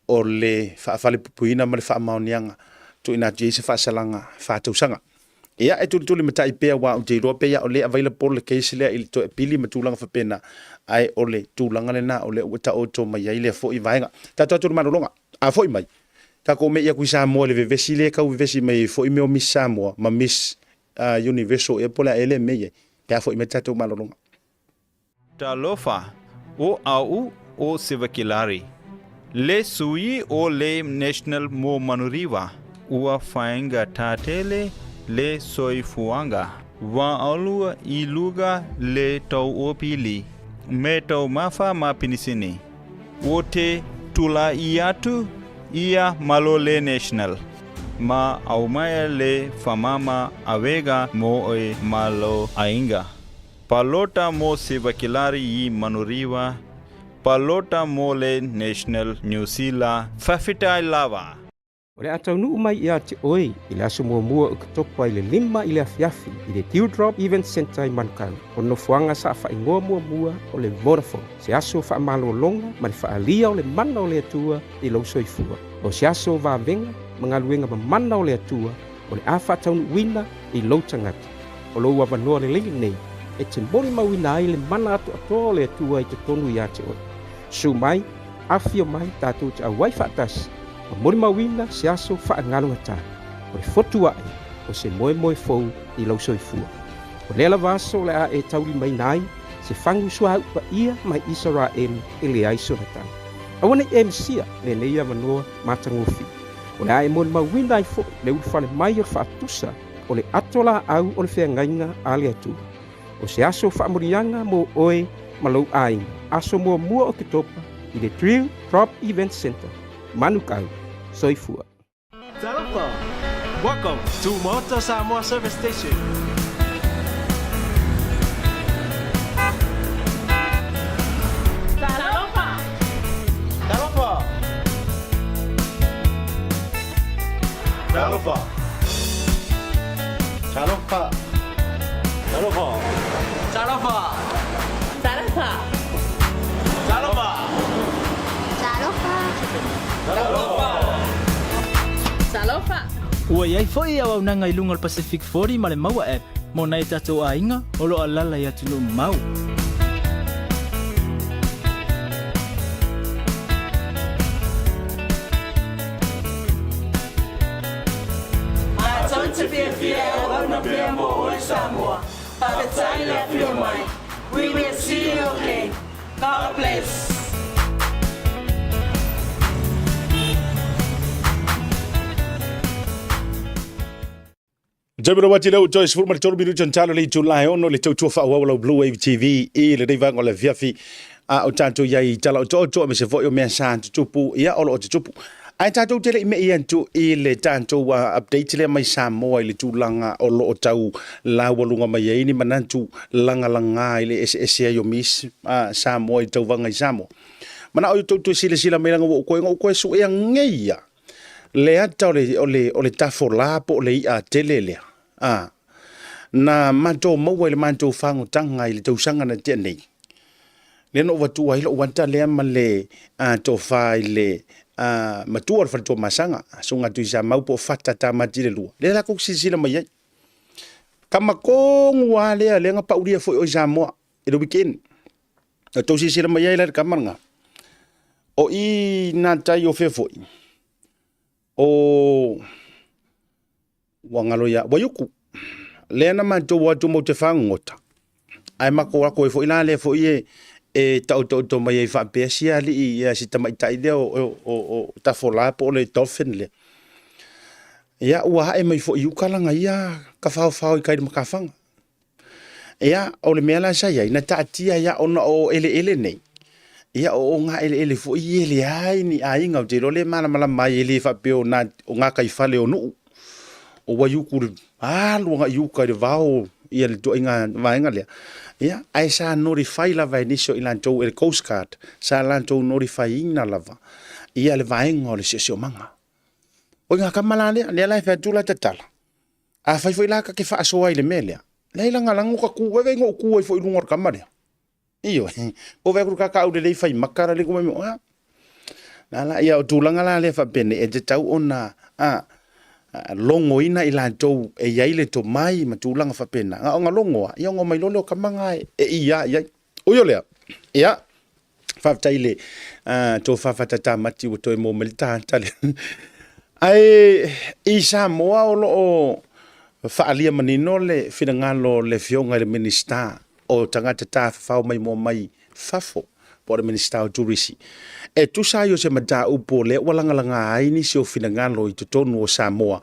o le faafalepuipuiina ma le faamaoniaga tuuina atu i ai se faasalaga faatausaga. Ia, e tulitulimatai pea aua ou te iloa pei lava o lea e available le case lea i le toe apili ma tulaga faapena, ae o le tulaga lena o lea ua taoto mai ai lea foi vaega. Tatou atu i le malologa, a foi mai, tatou me'i atu i Samoa i le vevesi lea e tau vevesi mai ai foi mea o Miss Samoa ma Miss Universal ea po o le a ea lea mea e i ai, pe a foi mai le tatou malologa. Talofa, o au o Sivakilari, le sui o le National mo Manuriva. Ua faigata tele le soifuaga. Ua alu i luga le tauopili me taumafa ma pinisini. O te tulai atu ia malo le National ma aumaia le famama avega mo e malo aiga. Palota mo Sivakilari i Manuriva, palota mo le National Niu Sila, fafetai lava. O le a taunuu mai ia te oe i le aso muamua o Oketopa i le 5 i le afiafi i le Dewdrop Event Centre i Manukau, o nofoaga sa faaigoa muamua o le Vodafone, se aso faamalologa ma le faaalia o le mana o le Atua i lou soifua. O se aso vavega ma galuega mamana o le Atua o le a faataunuuina i lou tagata. O lou avanoa lelei lenei e te molimauina ai le mana atoatoa o le Atua i totonu ia te oe. Susu mai, afifio mai tatou te auai faatasi ma molimauina se aso faagalugata o le fotu aʻe o se moemoe fou i lou soifua. O lea lava aso o le a e taulimaina ai se fagu suauu paia mai Isaraelu e leai sona tau. Aua ne i e misia lenei avanoa matagofie. O le a e molimauina ai foi le ulufale mai o le faatusa o le ato laau o le feagaiga a le Atua. O se aso faamanuiaga mo oe ma lou aiga, aso muamua o Oketopa i le Drill Drop Event Centre, Manukau. Soifua. Talofa! Welcome to Maota Samoa Service Station. Talofa! Talofa! Talofa! Talofa! Talofa! Talofa! Talofa! Talofa! Talofa! Talofa! Talofa! Ua i ai foi auaunaga i luga o le Pacific 40 ma le Maua App mo nai o tatou aiga o lo o alaala i atunuu mamao. Matou te fiafia e auauna pea mo oe Samoa. Faafetai le afio mai. We will see you again. God bless. Taimi atu lea ua toe 13 minute ona talo le itula e ono le tautua faaauau lau Blue Wave TV i lenei vaega o le afiafi. A o tatou i ai i tala otooto aemaise foi o mea sa tutupu, ia o lo o tutupu. Ae tatou te le i me'i atu i le tatou update lea mai Samoa i le tulaga o lo o tau laualuga mai ai ni manatu lagalaga i le eseese ai o Miss Samoa i tauvaga i Samoa. Mana'o i outou toe silasila mai leaga ua ou toe, na ou toe suea nei lava le ata o le, o le, o le tafolā po o le i'a tele lea, a, na matou maua i le matou fagotaga i le tausaga na tea nei, lea na ou avatua ai lou ata lea ma le tofa i le matua o le faletua Masaga, Susuga Tuisamau po o Fata Tamati le lua, lea la tou te silasila mai ai. Tama tonu lava lea, lea na paulia foi o i Samoa i le weekend. Na tou silasila mai ai la i le tama lena. O i nā tai o fea foi, o ua galo ia Waiuku. Lea na matou o atu matou te fagogota, ae matou o atu ai foi la lea foi e e taotaoto mai ai faapea si alii ia si tamaitai lea o, o, o Tafolā po o le dolphin lea. Ia ua ae mai foi i uka lana ia tafaofao i tai i le matafaga. Ia, o le mea la sa i ai, na taatia ai lava ona o eleele nei, ia o ogaeleele foi e leai ni aiga, ou te iloa lea e malamalama ai, e le faapea o na, o gataifale o nuu, o Waiuku i le alu agai i uta i le vao ia le ituaiga vaega lea. Ia, ae sa notify lava e nisi o i latou e le Coast Guard, sa latou notify ina lava ia le vaega o le siosiomaga. O ina tama la lea, lea la e fai atu la tatala, Afai foi la ta te faasoa i le mea lea, leai lagalago ta tu, vaivai na ou tu ai foi i luga o le tama lea. Ioe, po vaai atu i le ta taulelei fai maka la le kuma mai, a la ia o tulaga la lea faapenei e tatau ona a logoina i latou e i ai le tomai ma tulaga faapena. Na ona logo lava, ia ona omai loa lea o tama na e ia i ai. Ui o lea, ia, faafetai i le tofa fatatamati ua toe maua mai le ta lea. Ae i Samoa o lo o faaalia manino le finagalo o le Afioga i le Minisita o Tagata Tafafao Maimoa Mai Fafo po o le Minisita o Turisi e tusa ai o se mataupu o lea ua lagalaga ai nisi o finagalo i totonu o Samoa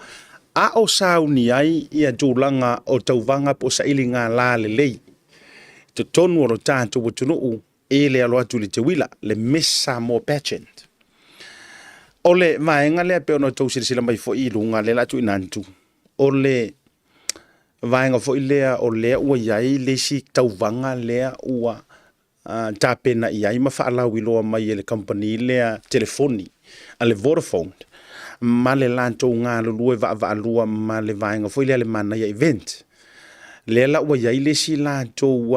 a o sauni ai ia tulaga o tauvaga po o sailiga lalelei i totonu o lo tatou atunuu i le alo atu i le teuila, le Miss Samoa Pageant. O le vaega lea pei ona outou silasila mai foi i luga lea o le a tuuina atu, o le vaega foi lea o lea ua i ai le isi tauvaga lea ua tapena i ai ma faalauiloa mai e le kamupani lea telefoni a le Vodafone ma le latou galulue vaavaalua ma le vaega foi lea a le Manaia Event. Lea la ua i ai le isi latou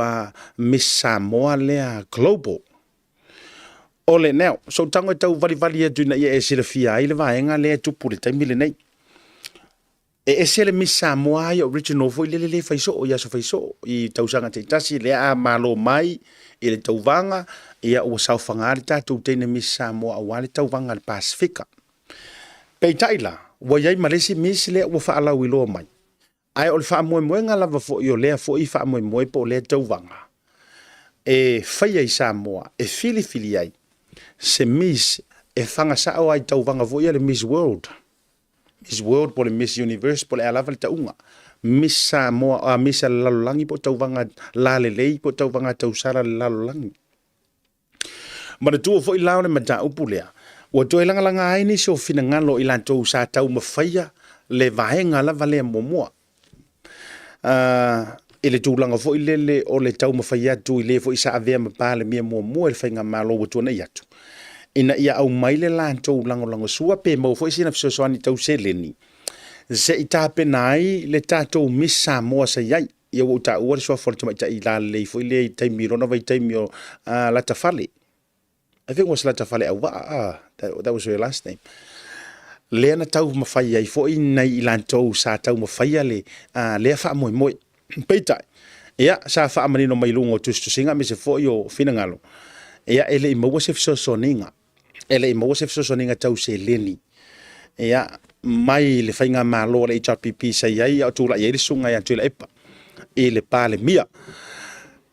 Miss Samoa lea Global. O le, now, sou tago e tau valivali atu ina ia e silafia ai le vaega lea e tupu i le taimi lenei. E ese le Miss Samoa ia original foi lele le fai soo i aso fai soo i tausaga taitasi lea a malo mai i le tauvaga ia ua saofaga le tatou teine Miss Samoa aua le tauvaga a le Pasefika. Peitai la, ua i ai ma le isi Miss lea ua faalauiloa mai. Ae o le faamoemoega lava foi o lea foi faamoemoe po o lea tauvaga e faia i Samoa e filifili ai se Miss e faga sao ai tauvaga foi ia le Miss World, Miss World po o le Miss Universe po o le a lava le tauga, Miss Samoa, a Miss a le lalolagi po o tauvaga lalelei po o tauvaga tausala a le lalolagi. Manatua foi la o le mataupu lea, ua toe lagalaga ai nisi o finagalo o i latou sa taumafaia le vaega lava lea muamua. I le tulaga foi lele o le taumafai atu i le foi sa avea ma Palemia muamua i le faigamalo ua tuanai atu, ina ia aumai le latou lagolagosua pe maua foi sina fesoasoani tau seleni se i tapena ai le tatou Miss Samoa sa i ai. Ia ua ou taua le suafa o le tamaitai lalelei foi lea i taimi i lona vaitaimi o Latafale. I think it was Latafale Auvaa, ah, that was her last name. Lea na taumafai ai foi nai i latou sa taumafaia le lea faamoemoe. Peitai, ia, sa faamanino mai luga o tusitusiga aemaise foi o finagalo, ia, e le i maua se fesoasoaniga. E le i maua se fesoasoaniga tau seleni ia, mai le faigamalo a le HRPP sa i ai a o tulai ai le susuga ia Tuilaepa i le Palemia.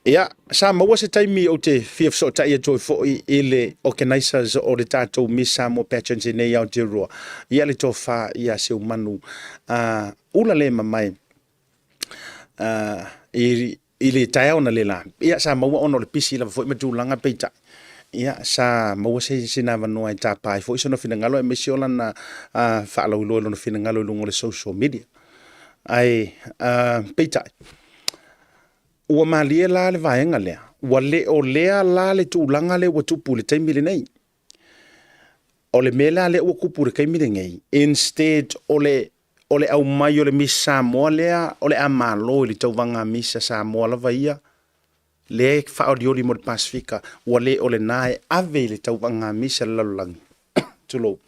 Ia, sa maua se taimi ou te fia fesootai atu ai foi i le organisers o le tatou Miss Samoa Pageant i nei Aotearoa, ia le tofa ia Seumanu Ula le mamae i le taeao na le la. Ia, sa maua ona o le pisi lava foi ma tulaga, peitai, Ia, sa maua se sina avanoa e tapa ai foi sona finagalo aemaise o lana faalauiloa i lona finagalo i luga o le social media. Ae, peitai, ua malie la le vaega lea, ua le o lea la le tulaga lea ua tupu i le taimi lenei. O le mea la lea ua tupu i le taimi lenei, instead o le o le aumai o le Miss Samoa lea o le a malo i le tauvaga a Miss a Samoa lava ia, lea e faaolioli mo le Pasefika, ua le o lena e ave i le tauvaga a Miss a le lalolagi, tulou.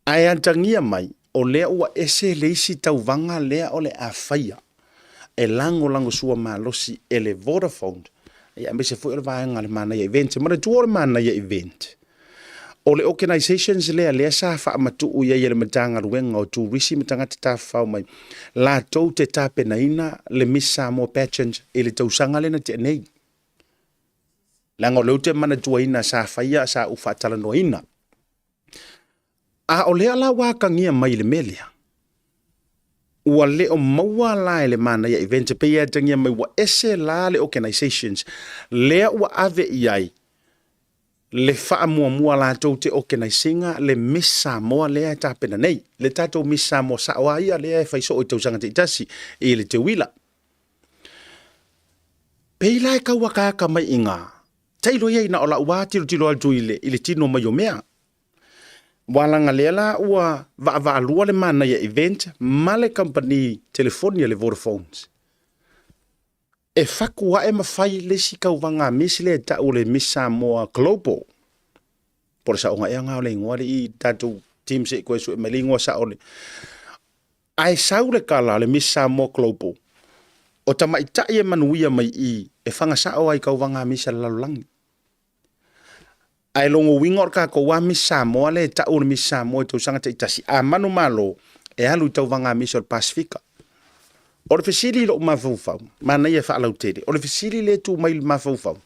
Ae atagia mai, o lea ua ese le isi tauvaga lea o le a faia e lagolagosua malosi e le Vodafone, ia aemaise foi o le vaega a le Manaia Events. E manatua o le Manaia Event, o le organisations lea lea sa faamatuu i ai e le Matagaluega o Turisi ma Tagata Tafafao mai, latou te tapenaina le Miss Samoa Pageant i le tausaga lea na tea nei. Leaga o lea ou te manatuaina sa faia, sa ou faatalanoaina. A o lea la ua atagia mai i le mea lea, ua le o maua la e le Manaia Events, e pei e atagia mai ua ese la le organisations lea ua ave i ai le faamuamua latou te organise ina le Miss Samoa lea e tapena nei. Le tatou Miss Samoa sao lava ia lea e fai soo i tausaga taitasi i le teuila. Pei la e tau akaaka mai i ina, tailo ia ina o lau lava tilotilo atu i le, i le tino mai o mea. Ua laga lea la ua vaavaalua le manaia event ma le kamupani telefoni a le Vodafones. E fatu ae ma fai le isi tauvaga a Miss lea e tau o le Miss Samoa Global. Po o le saoga ea lena o le igoa alii tatou team se i toe sue mai le igoa sao le. Ae sau le tala a le Miss Samoa Global, o tamaitai e manuia mai i e faga sao ai i tauvaga a Miss a le lalolagi. Ae lona uiga o le tatou lava Miss Samoa lea e tau o le Miss Samoa i tausaga taitasi, a manumalo, e alu i tauvaga a Miss o le Pasefika. O le fesili i lou mafaufau, manaia e faalautele, o le fesili lea e tu mai i le mafaufau,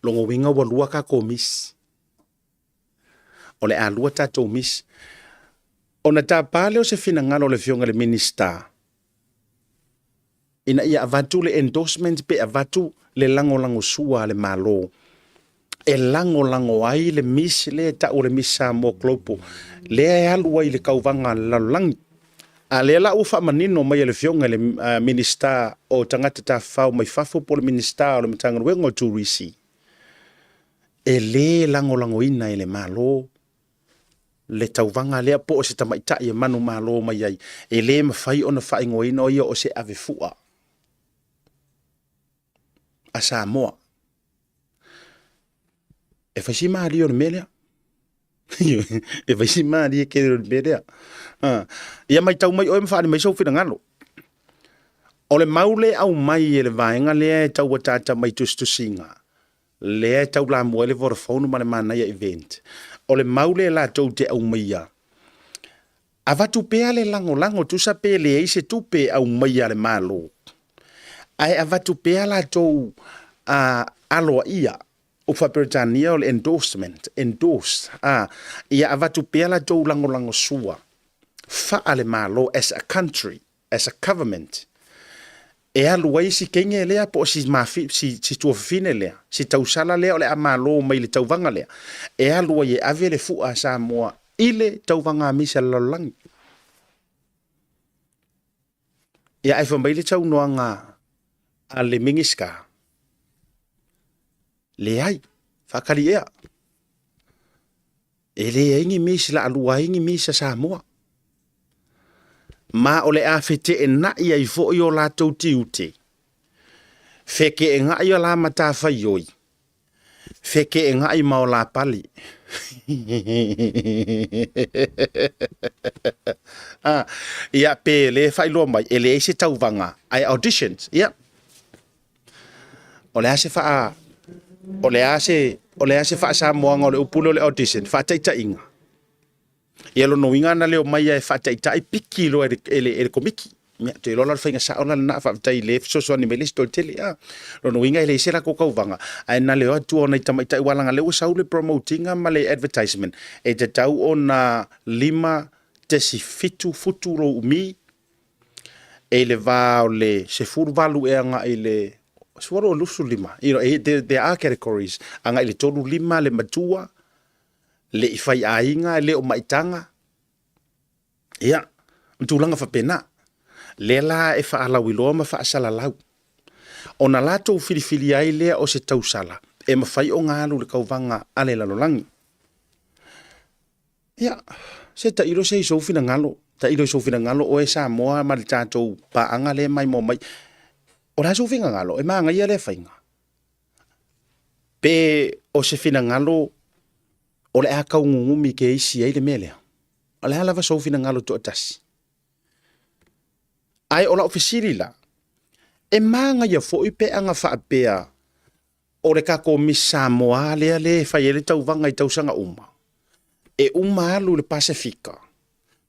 lona uiga ua lua tatou Miss. O le a lua tatou Miss. Ona tapa lea o se finagalo o le Afioga i le Minisita, ina ia avatu le endorsement pe avatu le lagolagosua a le Malo e lagolago ai le Miss lea e tau o le Miss Samoa Global lea e alu ai i le tauvaga a le lalolagi. A lea la ua faamanino mai e le Afioga i le Minisita o Tagata Tafafao mai Fafo po o le Minisita o le Matagaluega o Turisi, e le lagolagoina e le Malo le tauvaga lea po o se tamaitai e manumalo mai ai, e le mafai ona faaigoaina o ia o se avefua a Samoa. E fai si malie o le mea lea. E fai si malie tele o le mea lea. Ia matau mai oe ma faaali mai sou finagalo. O le mau lea e aumai e le vaega lea e tau ataata mai tusitusiga, lea e taulamua ai le Vodafone ma le Manaia Event, o le mau lea latou te aumaia, avatu pea le lagolago, tusa pe leai se tupe e aumaia a le Malo, ae avatu pea latou aloaia, o Faa-Peretania o le endorsement, endorse, ia avatu pea latou lagolagosua faa-le-Malo as a country, as a government, e alu ai si teine lea po o si mafi, si, si tuafafine lea, si tausala lea o le a malo mai le tauvaga lea, e alu ai e ave le fua a Samoa i le tauvaga a misi a le lalolagi. Ia ae fai mai le saunoaga a le Minisita, leai, faatali ea. E leai ni Miss laalua ai ni Miss a Samoa. Ma o le a feteenai ai foi o latou tiute, feteenai o la matafaioi, feteenai ma o la pale. Ah, ia pe le faailoa mai, e leai se tauvaga, ae auditions, ia. O le a se faa o le a se o le a se faasamoaga o le upu lea o le audition, faataitaiga. Ia lona uiga ana leo mai e faataitai piki loa e le, e le, e le komiti. Ia, te iloa la o le faiga sao la lena, faafetai le fesoasoani mai le isi toatele. Ah, lona uiga e leai se latou tauvaga, ae na leo atu o nai tamaitai aua leaga lea ua sau le promote ina ma le advertisement, e tatau ona 5.7 futu lou umi, e i le va o le 18 ea agai i le Sualo o 25. You know, there are categories. Agai i le 35 le matua, le i fai aiga, le o maitaga. Ia, ma tulaga faapena. Lea la e faalauiloa ma faasalalau. Ona latou filifilia ai lea o se tausala e mafai ona alu i le kauvaga a le lalolagi. Ia, se tailo se i sou finagalo, tailo i sou finagalo oe Samoa ma le tatou paaga lea e maimoa mai. O le a sou finagalo? E magaia lea faiga? Pe o se finagalo o le a taugugumi keisi ai le mea lea? O le a lava sou finagalo toatasi? Ae o lau fesili la, e magaia foi pe ana faapea o le tatou Miss Samoa lea lea e fai ai le tauvaga i tausaga uma, e uma alu i le Pasefika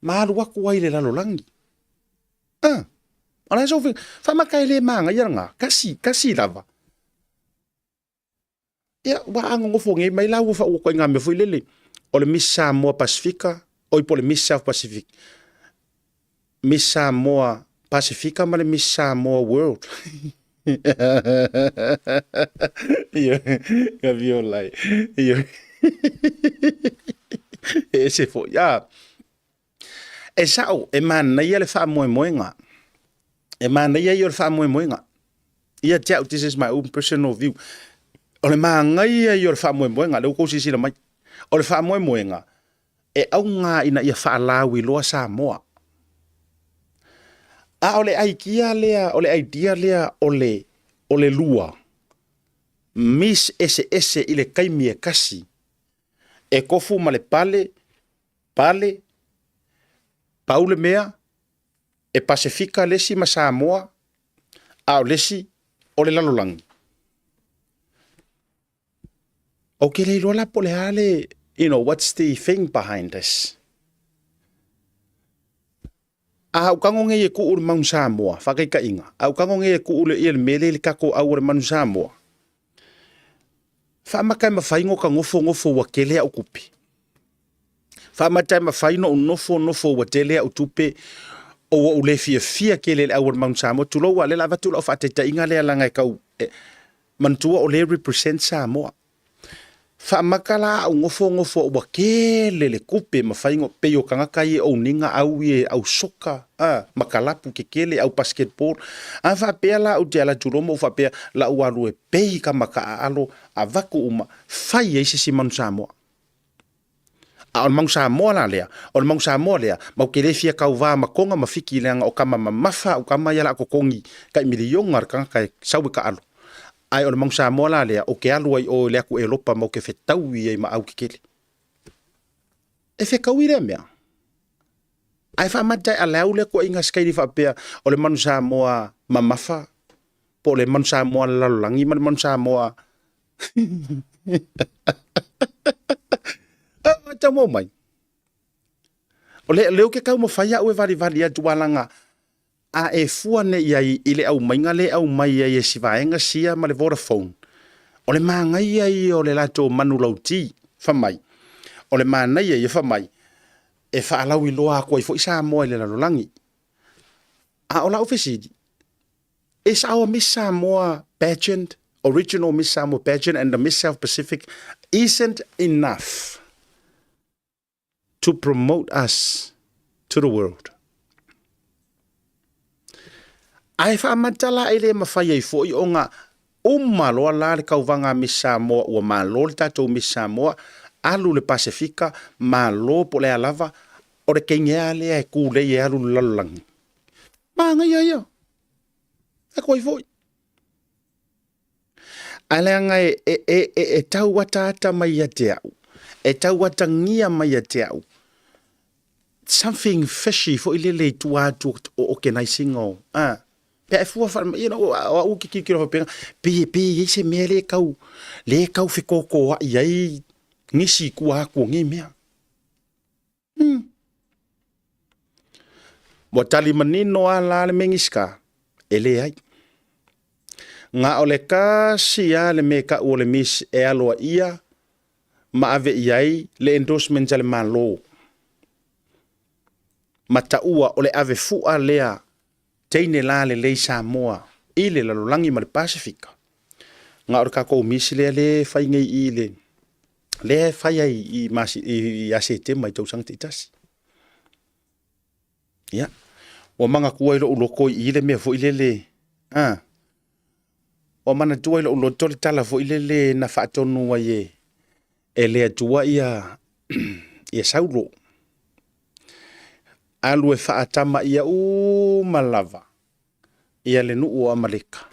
ma alu atu ai i le lalolagi. Ah, o le a sou faamata e le magaia lena, tasi, tasi lava. Ia, ua a nonofo nei mai la ua faaua ituaiga mea foi lele, o le Miss Samoa Pasefika, oi po o le Miss South Pacific, Miss Samoa Pasefika ma le Miss Samoa World. Ia, ka viola ai. Ia. E ese foi. Ah, e sao, e manaia le faamoemoega. E manaia ia o le faamoemoega. Ia te au, this is my own personal view. O le manaia ia o le faamoemoega, lea ua tou silasila mai. O le faamoemoega, e auga ina ia faalauiloa Samoa. A o le aikia lea, o le idea lea o le, o le lua, Miss eseese i le taimi e tasi, e tofu ma le pale, pale, pau le mea, e Pasefika le isi ma Samoa, a o le isi o le lalolagi. Ou te le iloa la po o le a le, you know, what's the thing behind this? A ou tago nei e tuu le Manu Samoa, faataitaiga, a ou tago nei e tuu le, ia le mea lea i le tatou au o le Manu Samoa, faamata e mafai ona ta nofo nofo ua tele au tupe. Faamata e mafai ona ou nofo nofo ua tele au tupe o ua ou le fiafia tele i le au o le Manu Samoa, tulou a lea la avatu lau faataitaiga lea leaga e tau e, manatua o lea e represent Samoa. Faamata la au nofo nofo ua tele le tupe mafai ona pei o tagata ia e own ina au ia au soka a ma kalapu kekele au basketball. A faapea la ou te ala atu loa ma ou faapea la ou alu e pei ka maka aalo avatu uma fai ai se isi manu Samoa. A o le manu Samoa la lea, o le manu Samoa lea, matou te le fia tauva ma Toga ma Fiti leaga o tama mamafa au tama ia la totogi tai miliona le tagata e sau e taalo. Ae o le manu Samoa la lea, ou te alu ai i o i le atu Elopa matou te fetaui ai ma au kekele. E fetaui lea mea. Ae faamata e allow lea tuuaiga sikaili faapea o le manu Samoa mamafa po o le manu Samoa a le lalolagi ma le manu Samoa Ah, tau mau mai. O le leo ke taumafai au e valivali atu alaga a e fua nei i ai i le aumaiga le aumai ai e si vaega sia ma le Vodafone. O le manaia ia o le latou manulauti fai mai. O le manaia ia fai mai e faalauiloa atu ai foi Samoa i le lalolagi. A o lau fesili, is our Miss Samoa pageant, original Miss Samoa pageant and the Miss South Pacific isn't enough to promote us to the world? Ae faamata la e le mafai ai foi ona uma loa la le tauvaga a Miss Samoa ua malo le tatou Miss Samoa, alu le Pasefika, malo po o le a lava, o le teine lava lea e tulei e alu i le lalolagi. Manaia ia. E koe foi. Ae leaga e, e, e, e, e tau ataata mai ia te au. E tau atagia mai ia te au. Something fishy foi lele i tua atu o organizing o. Ah, pe a e fua wha, you know, o au ki ki ki pe pe i se mea le kau, le kau whekoko a i ai nisi kua aku o ngi mea. Ua tali manino a la le Minista, e leai. Na o le tasi lava le mea e tau o le Miss e aloaia ma ave i ai le endorsement a le Malo. Ma taua o le ave fua lea teine lalelei Samoa i le lalolagi ma le Pasefika. Na o le tatou Miss lea lea e fai nei i le lea e fai ai i masi, ia Setema i tausaga taitasi. Ia, ua manatua i lou loto i i le mea foi lele, a, ua manatua i lou loto le tala foi lele na faatonu ai e, e le Atua ia, ia Saulo. Alu e faatama ia uma lava ia le nuu o Amaleka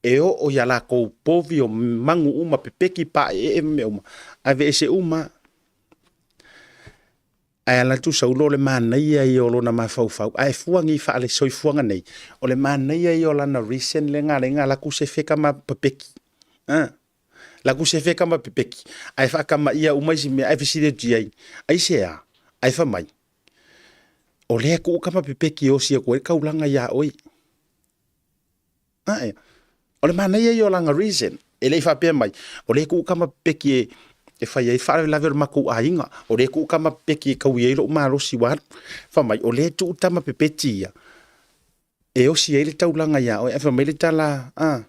e oo ia lakou povi o manu uma pepeki paeee ma mea uma, aveese uma. Ae alu atu Saulo o le manaia ia o lona mafaufau, ae fua nei faale-soifuaga nei, o le manaia ia o lana reason lea na ala ai ona alu atu sefe tama pepeki. A, alu atu sefe tama pepeki, ae faatamaia uma isi mea, ae fesili atu i ai, aisea? Ae fai mai, o lea e tuu tama pepeki e osi atu ai le taulaga ia oe. Ae, o le manaia ia o lana reason, e le i faapea mai, o lea e tuu tama pepeki e, e fai ai faalavelave o le matou aiga, o lea e tuu tama pepeki e taui ai lou malosi ua alu. Fai mai, o lea e tuu tama pepeti ia e osi ai le taulaga ia oe. Ae fai mai le tala a,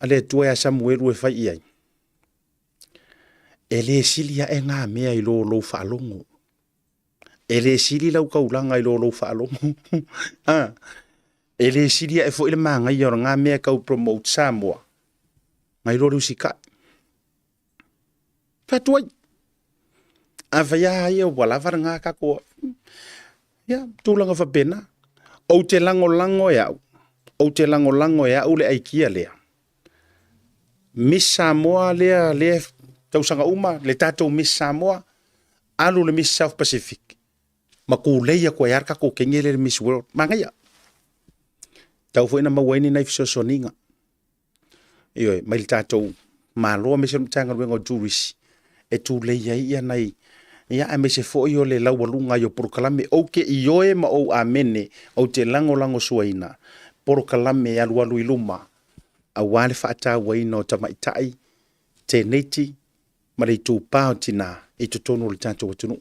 a le Atua ia Samuelu e fai i ai, E le sili ae ngā mea i lo lou faalogo. E le sili lau taulaga i lo lou faalogo. A, e le sili ae foi le manaia o lena mea e tau promote Samoa, nai lo le usitai. Fai atu ai. A fai a ia ua lava lena tatou, ia, tulaga faapena. Ou te lagolago e au, ou te lagolago e au le aikia lea. Miss Samoa lea, lea tausaga uma, le tatou Miss Samoa, alu le Miss South Pacific, ma tulei atu ai lava le tatou teine lea i le Miss World. Manaia. Tau foi na maua ai ni nai fesoasoaniga. Ioe, mai le tatou Malo aemaise le Matagaluega o Turisi e tulei ai ia nai ia aemaise foi o le laualuga ai o polokalame. Ou te ioe ma ou amene, ou te lagolagosuaina polokalame e alualu i luma aua le faatauaina o tamaitai, teineiti ma le itupa o tina i totonu o le tatou atunuu.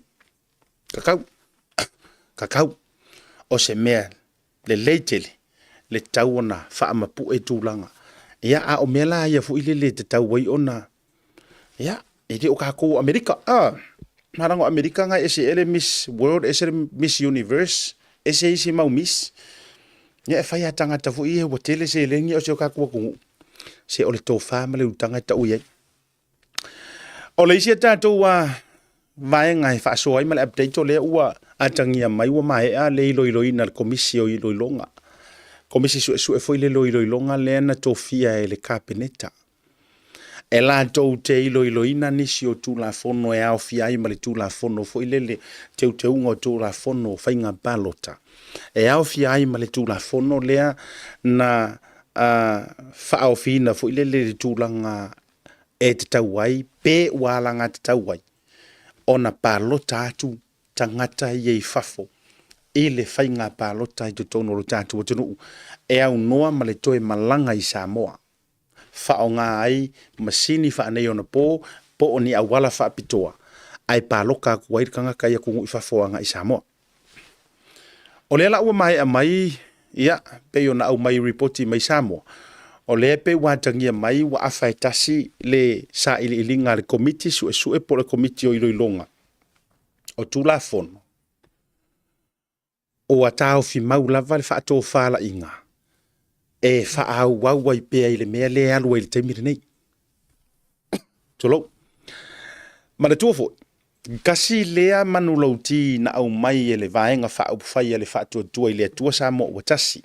Kakau, kakau, o se mea lelei tele le tatau ona faamapue tulaga. Ia, a o mea la ia foi lele e tatau ai ona, ia, e le o tatou o Amerika, a, leaga o Amerika na e ese ea le Miss World, ese le Miss Universe, ese isi mau Miss. Ia, e fai a tagata foi ia ua tele seleni a o si o tatou atunuu, se o le tofa ma le utaga e tau i ai. O le isi a tatou a vaega e faasoa ai ma le update o lea ua atagia mai ua maea le iloiloina a le Komisi o Iloiloga. Komisi Suesue foi le iloiloga lea na tofia e le Kapeneta. E latou te iloiloina nisi o Tulafono e aofia ai ma le Tulafono foi lele Teuteuga o Tulafono o Faiga Palota. E aofia ai ma le Tulafono lea na faaofiina foi lele i le tulaga e tatau ai pe ua alagatatau ai ona palota atu tagata ia i fafo i le faiga palota i totonu o lo tatou atunuu e aunoa ma le toe malaga i Samoa faaaoga ai masini faaneionapo po o ni auala faapitoa ae paloka atu ai le tagata i atunuu i fafo agai i Samoa. O lea la ua maea mai, ia, pei ona aumai ripoti mai Samoa, o lea pei ua atagia mai ua afa e tasi le sailiiliga a le Komiti Suesue po o le Komiti o Iloiloga o Tulafono, ua taofi mau lava le faatofalaiga e faaauau ai pea i le mea lea e alu ai i le taimi lenei. Tulou. Manatua foi, tasi lea manulauti na aumai e le Vaega Faaupufai a le Faatuatua i le Atua Samoa ua Tasi,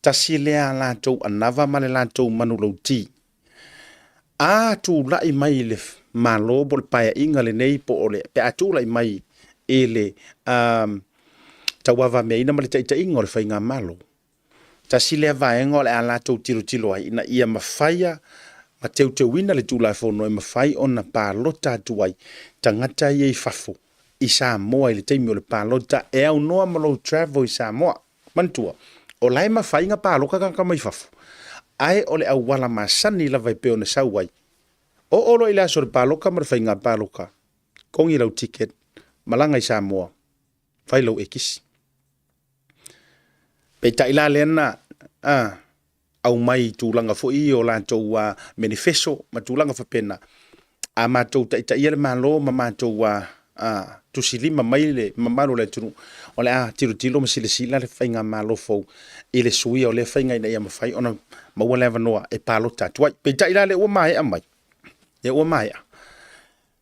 tasi lea a latou anava ma le latou manulauti. A tulai mai i le Malo po o le Paeaiga lenei po o le, pe a tulai mai i le tauavameaina ma le taitaiga o le Faigamalo, Tasi lea vaega o le a latou tilotilo ai ina ia mafaia ma teuteuina le Tulafono e mafai ona palota atu ai tagata ia i fafo i Samoa i le taimi o le palota e aunoa ma lou travel i Samoa. Manatua, o la e mafai ona palota tagata mai fafo, ae o le auala masani lava e pei ona sau ai. Oo loa i le aso o le palota ma le faiga palota, togi lau ticket, malaga i Samoa, fai lou ekisi. Peitai la lea na, a, aumai i tulaga foi ia o latou menifeso ma tulaga faapena. A matou taitaia le Malo ma matou tusilima mai le mamalu o le atunuu, o le a tilotilo ma silasila le faigamalo fou i le suia o lea faiga ina ia mafai ona maua le avanoa e palota atu ai. Peitai la o lea ua maea mai, lea ua maea,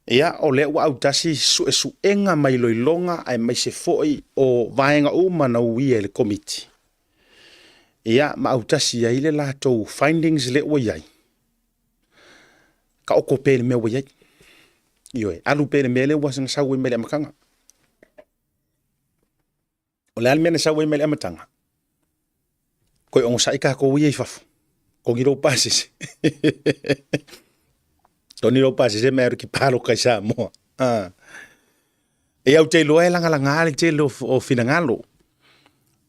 ia o lea ua autasi suesuega ma iloiloga aemaise foi o vaega uma na uia e le Komiti, ia ma autasi ai le latou findings lea ua i ai, taoto pea i le mea ua i ai. Ioe, alu pea i le mea lea ua sau ai mai le amataga. O le a le mea na sau ai mai le amataga? Toe onosai tatou ia i fafo, togi lou pasese. Togi lou pasese ma e alu e te palota i Samoa. Ah. Ia ou te iloa e lagalaga le tele o finagalo.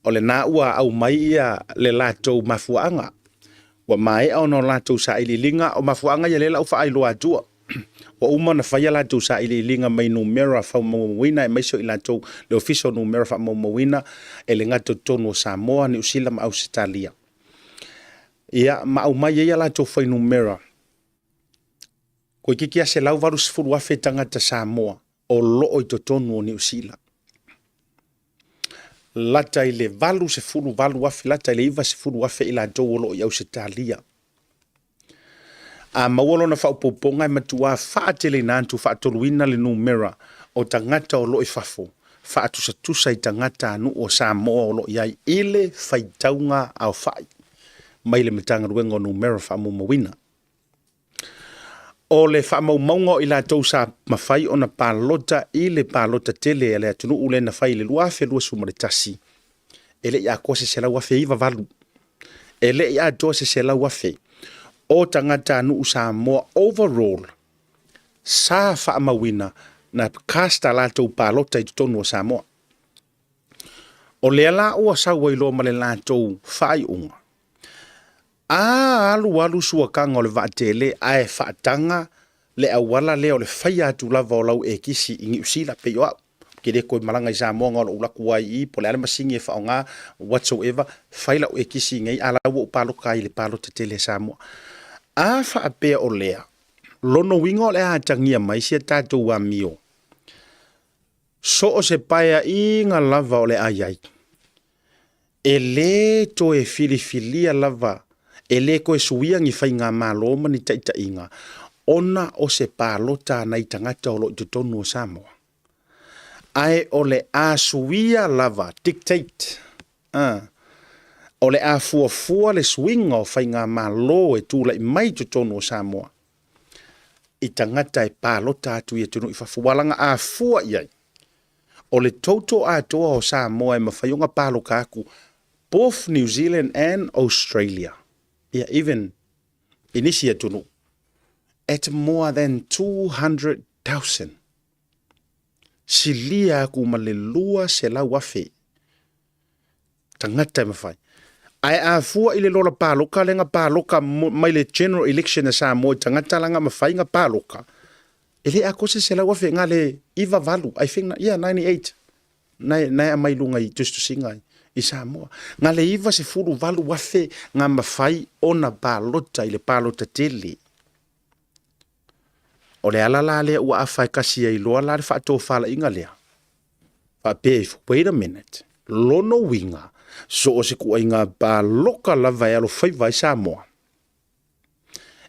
O lena ua aumai ia le latou mafuaaga. Ua maea ona o latou sailiiliga, o mafuaaga ia lea la ua faailoa atua. Ua uma ona fai a latou sailiiliga mai numera faamaumauina aemaise o i latou le Ofisa o Numera Faamaumauina e le gata i totonu o Samoa, Niu Sila ma Ausetalia. Ia, ma aumai ai a latou fuainumera, toeitiiti lava 180,000 tagata Samoa o lo o i totonu o Niu Sila. Lata i le 88,000, lata i le 90,000 i latou o lo o i Ausetalia. A maua lona faaopoopoga e matua faateleina atu, faatoluina le numera o tagata o lo o i fafo, faatusatusa i tagatanuu o Samoa o lo o i ai i le faitauga aofai mai le Matagaluega o Numera Faamaumauina. O le faamaumauga o i latou sa mafai ona palota i le palota tele a le atunuu lea na fai i le 2021, e le i atoa se 100,098. E le i atoa se 100,000 o tagatanuu Samoa overall sa faamauina na cast a latou palota i totonu o Samoa. O lea la ua sau ai loa ma le latou faaiuga, a alu alu suakaga o le vaatele ae faataga le auala lea o le faia atu lava o lau ekisi i Niu Sila, pei o au, ou te le toe malaga i Samoa na ona ou alu atu lava i i, po o le a le masini e faaaoga, whatsoever, fai lau ekisi i inei, a la ua ou palota ai i le palota tele a Samoa. A faapea o lea, lona uiga o le a atagia mai si a tatou amio, so o se paeaiga lava o le a i ai, e lē toe filifilia lava, e lē toe suia ni faigamalo ma ni taitaiga ona o se palota a nai tagata o lo o i totonu o Samoa, ae o le a suia lava, dictate, a, o le a fuafua le suiga o faigamalo e tulai mai i totonu o Samoa i tagata e palota atu i atunuu i fafo. Ua laga a fua i ai, o le total atoa o Samoa e mafai ona palota atu, both New Zealand and Australia, ia even i nisi atunuu, at more than 200,000. Silia atu ma le 200,000 tagata e mafai. Ae a fua i le lola paloka lea na paloka mai le general election a Samoa i tagata la na mafai na paloka, e le atoa se 100,000, na le 98, I think, yeah, 98, na e aumai i luga i tusitusiga i Samoa. Na le 98,000 na mafai ona palota i le palota tele. O le ala la lea ua afa e kasi ai loa la le faatofalaiga lea. Faapea ifo, wait a minute, lona uiga, so o se kuaiga paloka lava e alofaiva ai Samoa.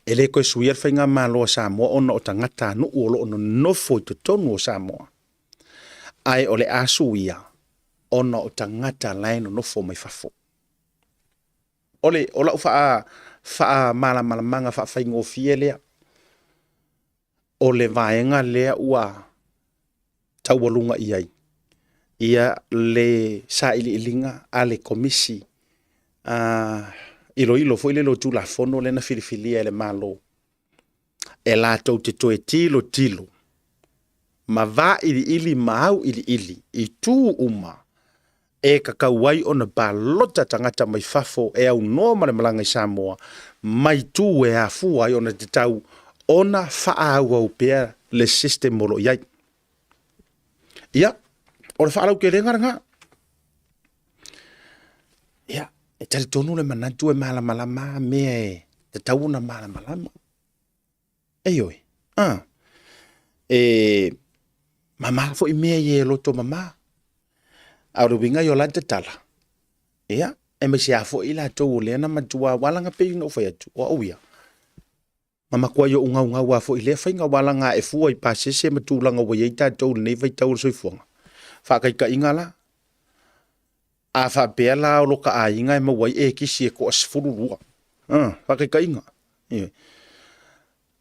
E le toe suia le faigamalo a Samoa ona o tagatanuu o lo o nonofo i totonu o Samoa, ae o le a suia ona o tagata la e nonofo mai fafo. O le o lau faa faamalamalamaga faafaigofie lea, o le vaega lea ua taualuga i ai ia le sailiiliga a le Komisi iloilo foi lele o Tulafono lea na filifilia e le Malo e latou te toe tilotilo ma vailiili ma auiliili i tu uma e tatau ai ona palota tagata mai fafo e aunoa ma le malaga i Samoa mai tu e afua ai ona tatau ona faaauau pea le system o lo o i ai. Ia, o le faalautelega lena. Ia, E talitonu le manatu e malamalama a mea e tatau ona malamalama. Ioe, a, e mama foi mea ia e loto mama. A o le uiga ia o la tatala, ia, aemaise lava foi i latou o lea na matua ua alaga pei ona ou fai atu, o au ia, na matuai ou gaugau lava foi i lea faiga, ua alaga ae fua i pasese ma tulaga ua i ai tatou i lenei vaitau o le soifuaga. Faataitaiga la, a faapea la o lo ta aiga e maua ai ekisi e toa-12, faataitaiga, ioe.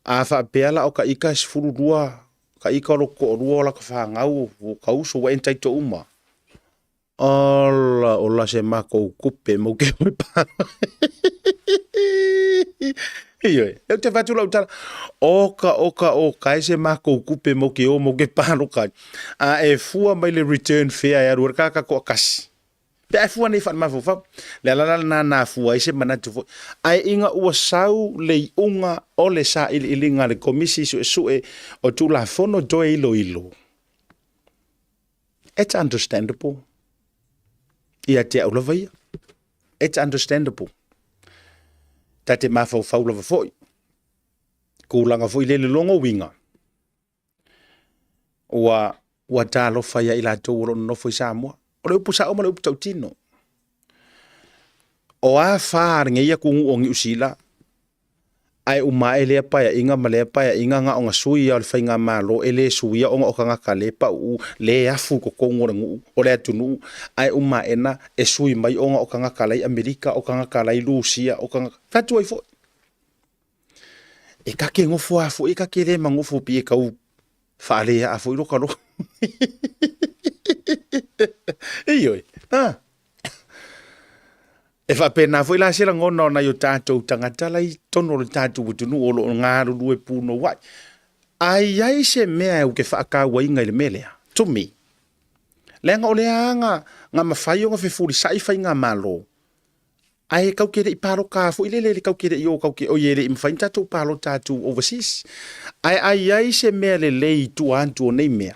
A faapea la o ta ita e 12 ta ita o lota toalua o lata fanau o ta uso ua entitle uma, ola ola se matou tupe matou te o e palota. Ioe, ou te fai atu lau tala, oka oka oka e se matou tupe matou te o matou te palota ai. A e fua mai le return fare e alu ai le tagata toatasi, pe a e fua nei faale-mafaufau. Le ala la lena na afua ai se manatu foi. Ae ina ua sau le iuga o le sailiiliga a le Komisi Suesue o Tulafono Toe Iloilo, it's understandable ia te au lava ia. It's understandable. Ta te mafaufau lava foi. Tulaga foi lele logo uiga. Ua, ua talofa ia i latou o lo o nonofo i Samoa. O le upu sao ma le upu tautino. O a fa a lenei atunuu o Niu Sila, ae uma ae lea paeaiga ma lea paeaiga na ona sui lava o le faigamalo e le suia ona o tagata le pauu, le afu i totonu o le nuu, o le atunuu, ae uma aena e sui mai ona o tagata la i Amerika, o tagata la i Lusia, o tagata... Fai atu ai foi. E ta te nofo lava foi, e ta te le ma nofo pei e tau faaleaa foi lota loto. Ioe, a. E faapena foi la se lagona o nai o tatou tagata la i totonu o le tatou atunuu o lo o galulue punouai. A i ai se mea ou te faatauaina i le mea lea, to me, leaga o lea lava na mafai ona fefulisai faigamalo, Ae tatou te le i palota foi lele tatou te le i o tatou te oi e le i mafai ona tatou palota atu overseas. Ae a i ai se mea lelei i tua atu o nei mea,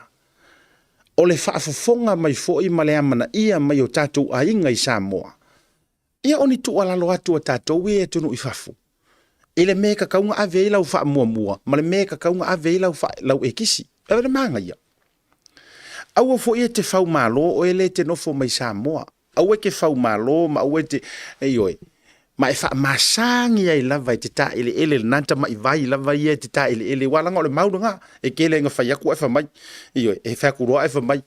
o le faafofoga mai foi ma le amanaia mai o tatou aiga i Samoa, ia o ni tuualalo atu a tatou ia i atunuu i fafo i le mea e tatau ona ave ai lau faamuamua ma le mea e tatau ona ave ai lau, lau ekisi. E le manaia. Aua foi e te faumalo oe lea e te nofo mai Samoa. Aua e te faumalo ma aua e te, ioe, ma e faamasani ai lava e te taeleele lena tamai vai lava ia e te taeleele, aua leaga o le mau lena, e tele ina fai atu ae fai mai, ioe, e fai atu loa ae fai mai,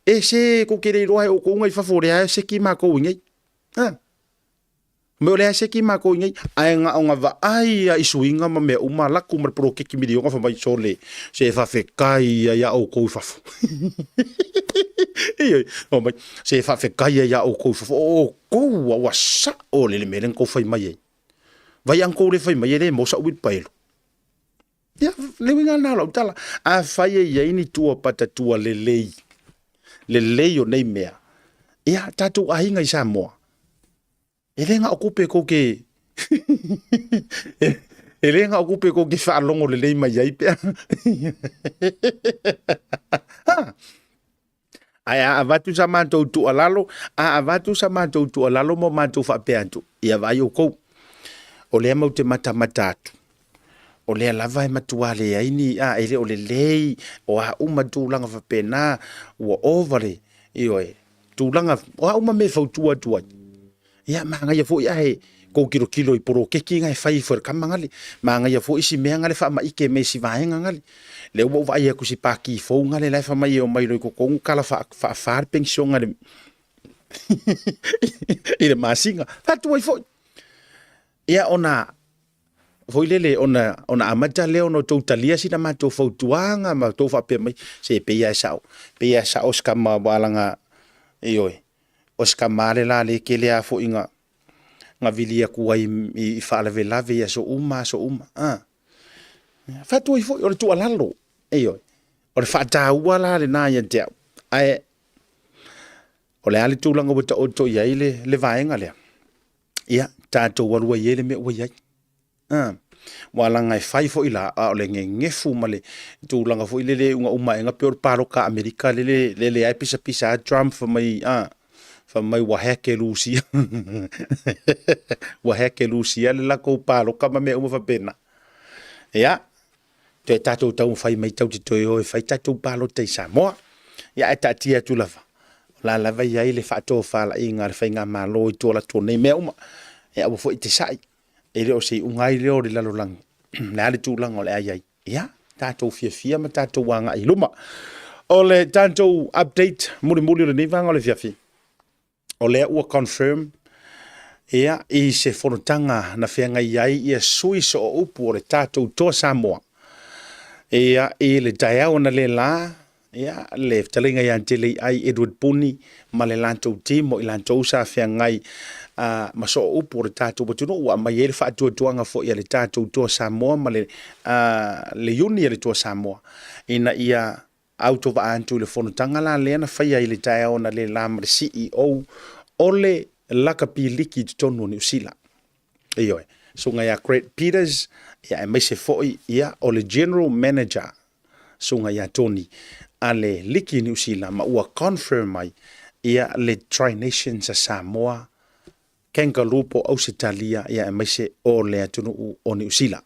e se tou te le iloa e outou na i fafo o lea e seki matou i nei. Ha? Mea o lea e seki matou i nei, ae na ona vaai lava i suiga ma mea uma, alu atu ma le poloketi miliona fai mai, sole, se faafetai ia ia outou i fafo. Ioe, fai mai, se faafetai ia ia outou i fafo, o outou ua, ua sao le mea lea na tou fai mai ai. Vai a na tou le fai mai e le maua sau uilipaelo. Ia, le uiga lena o lau tala. Afai e i ai ni tua patatua lelei, lelei o nei mea, ia, tatou aiga i Samoa, e le na o tupe tou te e le na o tupe tou te faalogo lelei mai ai pe a Ae a avatu sa matou tuualalo, a avatu sa matou tuualalo ma matou faapea atu, ia vaai outou, o lea matou te matamata atu, o lea lava e matua leai ni, a, e le o lelei, o a uma tulaga faapena, ua ova le, ioe, tulaga, o a uma mea e fautua atu ai. Ia, manaia foi ae tou tilotilo i poloketi na e fai ifo e le tama nale. Manaia foi si mea nale faamaite me si vaega nale. Lea ua ou vaai atu i si pati fou nale la e fai mai e omai loa i totonu tala faafa le penisiona i le i le masina. Fai atu ai foi. Ia ona foi lele ona ona amata lea ona outou talia sina matou fautuaga ma outou faapea mai, se pei lava e sao, pei lava e sao si tama ua alaga, ioe, o si tama le la lea e tele lava foi ina na vili atu ai i faalavelave i aso uma aso uma. A. Fai atu ai foi, o le tuualalo, ioe, o le faataua la lena ia te au. Ae o le a le tulaga ua taoto i ai le, le vaega lea? Ia, tatou alu ai i le mea ua i ai. A, ua laga e fai foi la, a o le gegefu ma le tulaga foi lele una uma aega pei o le palota a Amerika lele, lele lava e pisapisa lava Trump fai mai, a, Fai mai ua hack e Lusia. Ua hack e Lusia le latou paloka ma mea uma faapena. Ia, toe tatou taumafai mai tatou te toe o e fai tatou palota i Samoa. Ia ae taatia atu lava, o la lava e i ai le faatofalaiga a le Faigamalo i tua o latou nei mea uma. Ia aua foi e te sai, e le o se iuga ai lea o le lalolagi, o le a le tulaga o le a i ai. Ia, tatou fiafia ma tatou agai i luma. O le tatou update mulimuli o lenei vaega o le afiafi, o lea ua confirm ia, i se fonotaga na feagai ai ia sui sooupu o le tatou Toa Samoa. Ia, i le taeao analeila, ia, le fetalaiga ia Teleiai Edward Puni ma le latou team o i latou sa feagai ma sooupu o le tatou atunuu, ua aumai ai le faatuatuaga foi a le tatou Toa Samoa ma le, le iuni a le Toa Samoa ina ia autovaa atu i le fonotaga la lea na faia i le taeao analeila ma le CEO o le Lakapi Liki i totonu o Niu Sila. Ioe, susuga ia Grant Peters, ia aemaise foi ia o le General Manager susuga ia Tony a le Liki i Niu Sila ma ua confirm mai ia le Tri Nations a Samoa, Kangaroo po o Ausetalia ia aemaise o le atunuu o Niu Sila.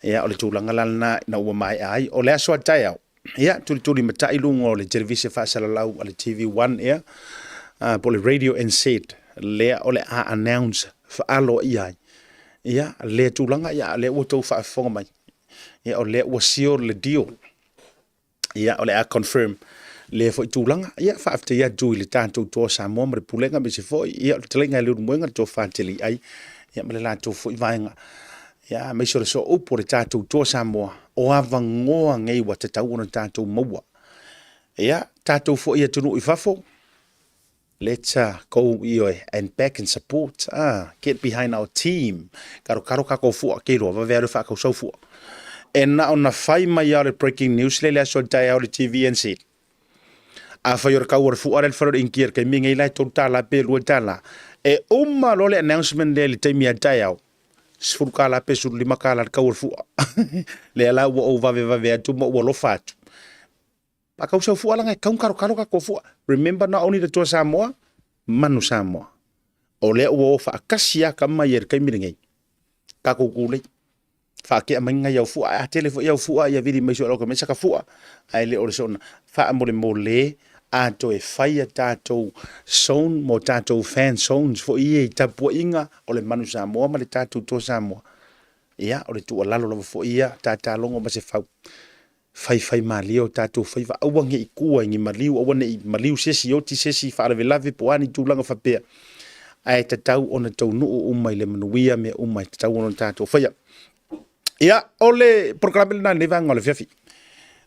Ia o le tulaga la lena ina ua maea ai o le aso a taeao. Ia tulitulimatai luga o le televise faasalalau a le TV1 ea po o le Radio NZ lea o le a announce faaloaia ai ia lea tulaga ia lea ua outou faafofoga mai. Ia o lea ua seal le deal. Ia o le a confirm lea foi tulaga. Ia faafetai atu i le tatou Toa Samoa ma le Pulega aemaise foi ia o le fetalaiga i le Ulumoega le Tofa Teleiai ia ma le latou foi vaega. Ia aemaise o le sooupu o le tatou Toa Samoa o avanoa nei ua tatau ona tatou maua. Ia tatou foi atunuu i fafo, Let's go ioe and back and support ah get behind our team karokaro kakou fua ke iloa vave alu e faakausau fua e na ona fai mai lava o le breaking news lea i le aso le taeao i le TVNZ afai o le kau o le fua lea i le fale o le Initia i le taimi lenei la e $3 pe $2 e uma loa le announcement lea i le taimi a le taeao $10 pe $15 le kau o le fua lea la ua ou vavevave atu ma ou alofa atu Faakausau fua laga e tatau ona kalokalo tatou fua. Remember not only the Toa Samoa, Manu Samoa. O lea ua o faatasi lava tama ia i le taimi lenei. Tatou tulei. Faatea mai nai au fua. A tele foi au fua ia vili mai soo lau kamesa ka fua. Ae le o le soona. Faamolemole a toe fai a tatou zone mo tatou fan zones foi ia i tapuaiga o le Manu Samoa ma le tatou Toa Samoa. Ia, o le tuualalo lava foi ia, tatalogo ma se fau. Faifaimalie o tatou faiva, aua ne i tua i ni maliu, aua ne i maliu se isi, oti se isi, faalavelave po o a ni tulaga faapea, ae tatau ona taunuu uma i le manuia mea uma e tatau ona tatou faia. Ia, o le polokalame lena i lenei vaega o le afiafi.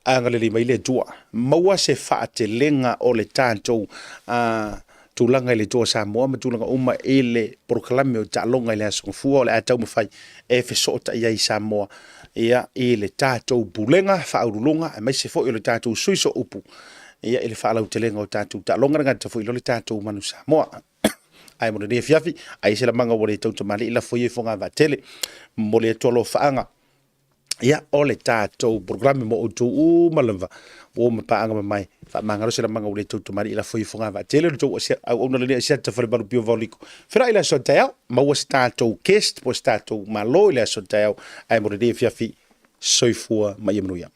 Agalelei mai le Atua, maua se faatelega o le tatou tulaga i le Toa Samoa ma tulaga uma i le polokalame o taaloga i le Aso Gafua o le a taumafai e fesootai ai Samoa ia, i le tatou pulega faauluuluga aemaise foi o le tatou sui sooupu ia, i le faalautelega o tatou taaloga, le gata foi i le tatou Manu Samoa. Ae mo lenei afiafi, ai se lamaga ua le tautamalii lafo ia i fogavaa tele. Momoli atu alofaaga Ia, o le tatou polokalame mo outou uma lava, ua ma paaga mamae, faamagalo se lamaga ua le tautamalii lafo ia i fogavaa tele o le tou auauna lenei Asiata Falemalu Pio Vaoliko. Feiloai i le aso a taeao, maua se tatou guest po o se tatou malo i le aso a taeao, ae mo lenei afiafi, soifua ma ia manuia.